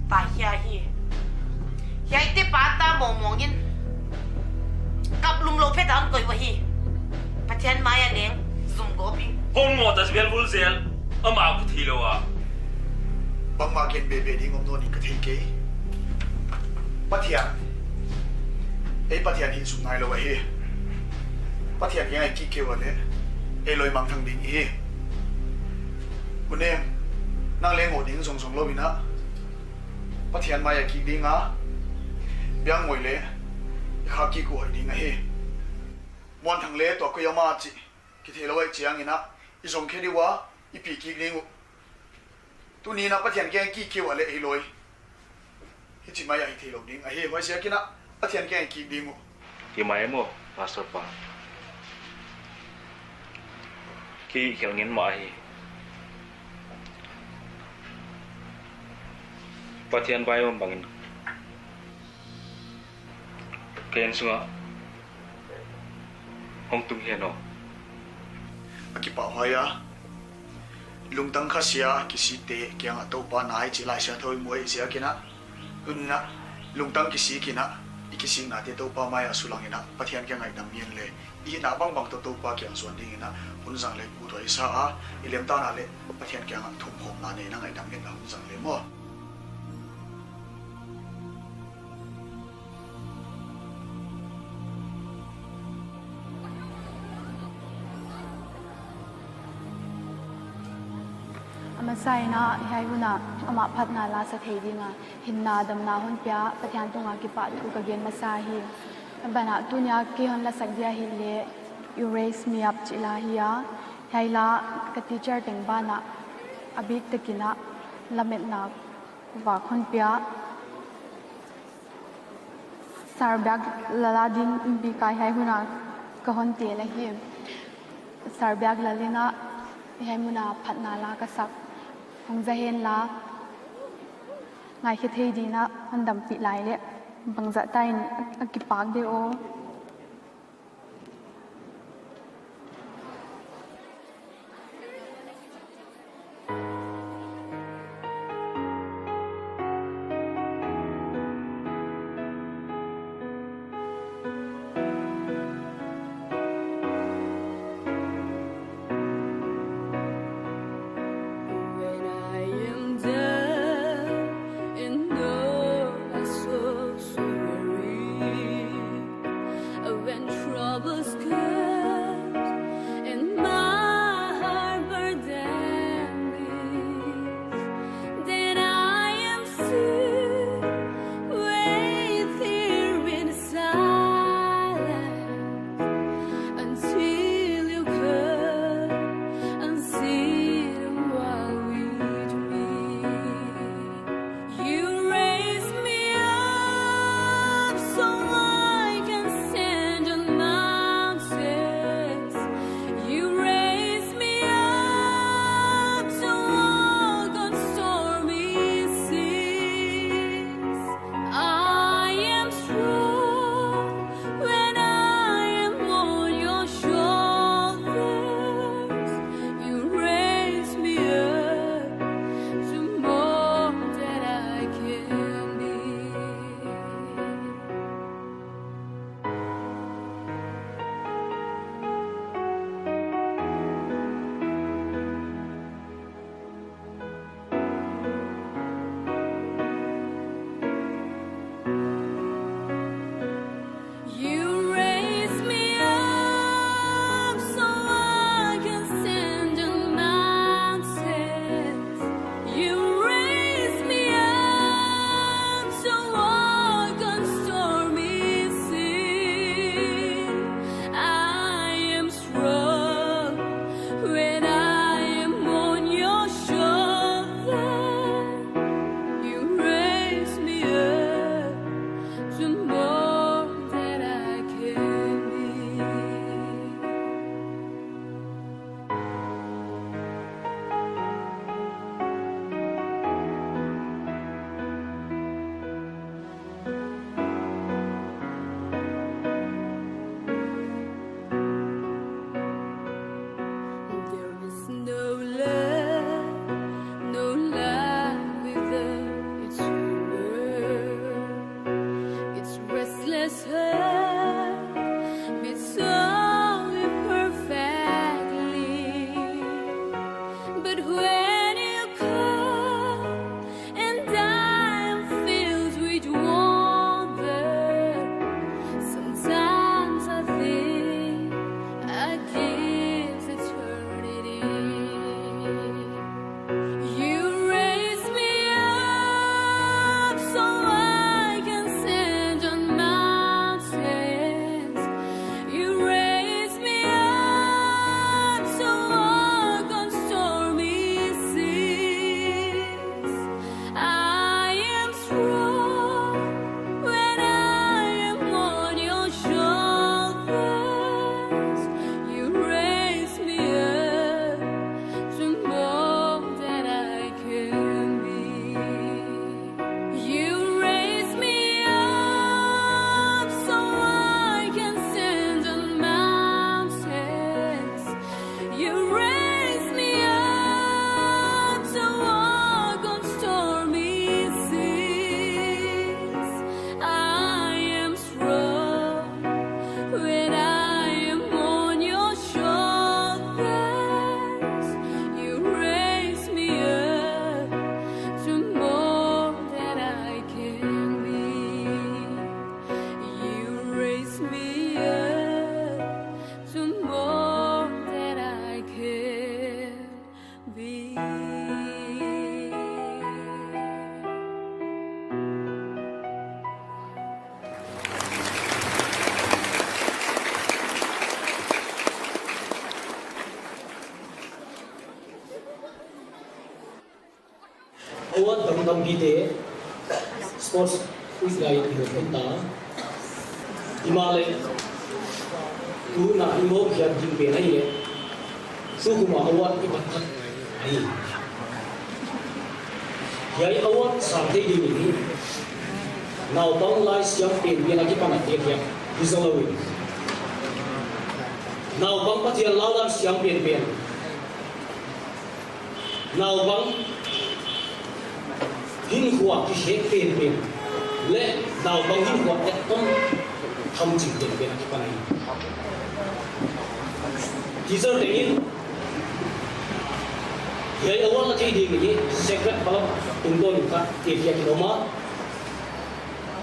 Pa hia hi. Hiaite pa ta mawngmawng in. Kap lum lou phet a hon koih uhi. Pathian mai a leng zum gawp in. Hon mo ta zel vul zel. Amah ka thei lou a. Bangmah gen bebe ding om nawn in ka thei kei. Pathian. Ei Pathian hi sum nai lou ahi. Pathian kiang a i kik kei ua le. Ei loi mangthang ding hi. U Nem. Nang leng ngoh ding zongzong lou in a. Pathian mai a kik ding a, Biangmawi le i kha kik uh hoih ding ahi. Muanthang le tua kuia mah chih kithei lou ahih chiang in a, i zong khe di ua, i pi kik ding uh. Tuni in a Pathian kiang kik kei ua le ei loi. Hichi mai a hi thei lou ding ahi, huaiziak in a, Pathian kiang kik ding uh. Hi mai maw, Pastor pa. Kei khelh ngen mah hi. Pathian vai om bangin. Ken sunga. Hong tung hian aw. A kipahhuai a. Lungtang kha sia, kisik te, kiang a Toupa nai, chih Laisiangthou i mu ziak in a. Tuni in a, lungtang kisik in a. I kisiknate Toupa mai a sulangin a Pathian kiang ngaihdam ngen le, i hihna bangbang toh Toupa kiang zuan dingin a hun zang le uthuai sa a, i lemtana le Pathian kiang a thumkhawmna nei in a ngaihdam ngen a hun zang le maw. A masa in a hiai hun a amah phatna la sa thei ding a hinna damna hon pia Pathian tung a kipahthu ka gen masa hi. A ban ah tuni a kei hon la sak dia hileh You Raise Me Up chih la hi a. Hiai la ka teacher teng ban ah a bik takin a lametna vak hon pia. Sir Biak Lal a ding bik a hiai hun a ka hon tel ahi. Sir Biak Lal in a hiai mun a phatna la ka sak, hong za hen la, ngaikhe thei dingin a hon dampih lai leh bangzah ta in a kipak de aw. When I am down and all my soul so weary, when troubles comes and my heart burdened is, then I am still waiting in silence until you come and sit a while with me. You raise me up so I can stand on mountains. Be it, to more that I can be. Award tamtampite sports week lai in i hon ta. Himahleh, tuna i mawk khiat ding pen ahihleh, tukum a award i pat khat ahi. Hiai award sang thei ding in, naupang lai siam penpen a kipan a te kia, hi zaw lou in. Naupang Pathian lau dan siam penpen. Naupang hinkhua kikhek penpen leh naupang hinkhua etton thamching penpen a kipan ahi. Teacher tengin hiai award la thei ding in secret ballot tungtawn in kha te kia ki loma.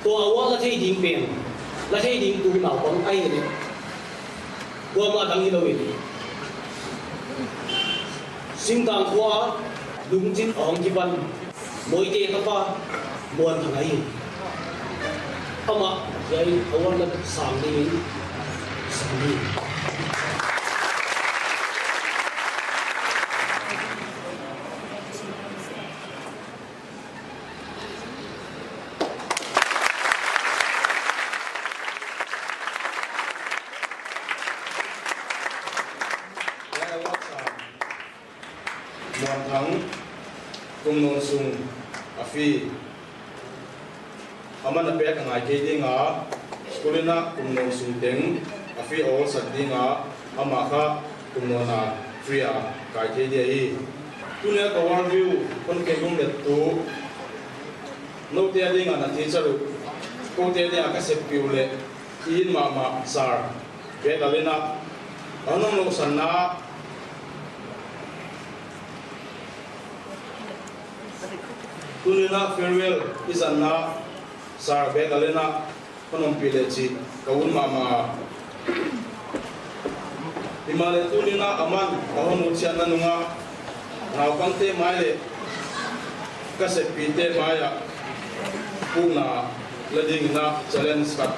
Tua award la thei ding pen, la thei ding tu naupang ahihleh, kuamah dang hilou in, Singtang khua Lungchit a hong kipan Moite tapa Muanthang ahi. Amah hiai award la sang ding in sang ding. Muanthang, kum nawn sung a fee. Aman a pek a ngai kei ding a, school in a kum nawn sung teng a fee a awlsak ding a, amah kha kum nawn a free a kai thei dia hi. Tuni a ka world view kon ke gum let tu. Noute a ding a na teacher uh, koute a ding a ka seppih uh leh, i it mahmah sir, Betalin a, a hon omlouhsanna. Tuni a farewell i zanna, sir Betalin a, hon ompih leh chih ka un mahmah. Himahleh tuni a aman a hon utchianna nung a, naupangte mai leh ka seppihte mai a, pukna la ding in a challenge khat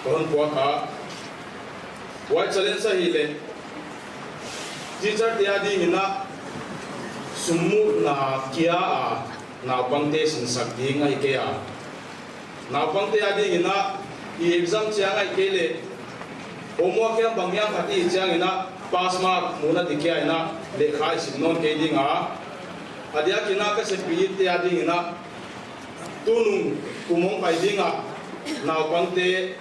ka hon puak a. Huai challenge ahihleh, teacher te a ding in a, sum muhna kia a naupangte sinsak ding ahi kei a. Naupangte a ding in a, i exam chiang ahihkeileh, homework hiam bang hiam khat i chiang in a, pass mark muhna di kia in a, lehkha i sim nawn kei ding a. A diak in a ka seppih te a ding in a, tunung kum hong pai ding a, naupangte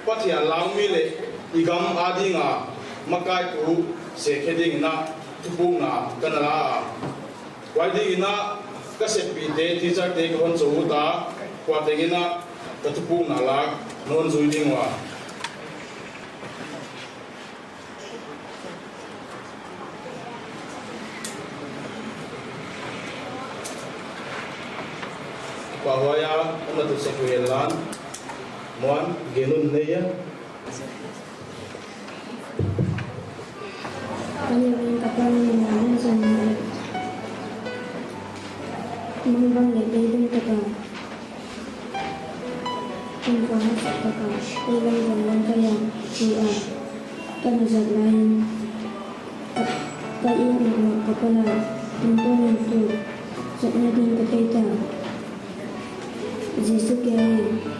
Pathian lau mi leh i gam a ding a makaitu sek khe ding in a thupukna ka na la a. Huai ding in a ka seppihte, teacher te ka hon chou ut a, kuate ding in a ka thupukna lak non zui ding ua. Pahuai a, ana tu seku elan, muan, genun neia. Kani ring kapan ni muan zan ni. Mung bang le dei dum taka. Kum kua ha sak taka. Ei lam zan lam kaya. Ni a. Kana zat lain. Ka, ka i na ma ka pala. Tum to ning tu. Zat na ding ka tei ta. Jesu ke ai.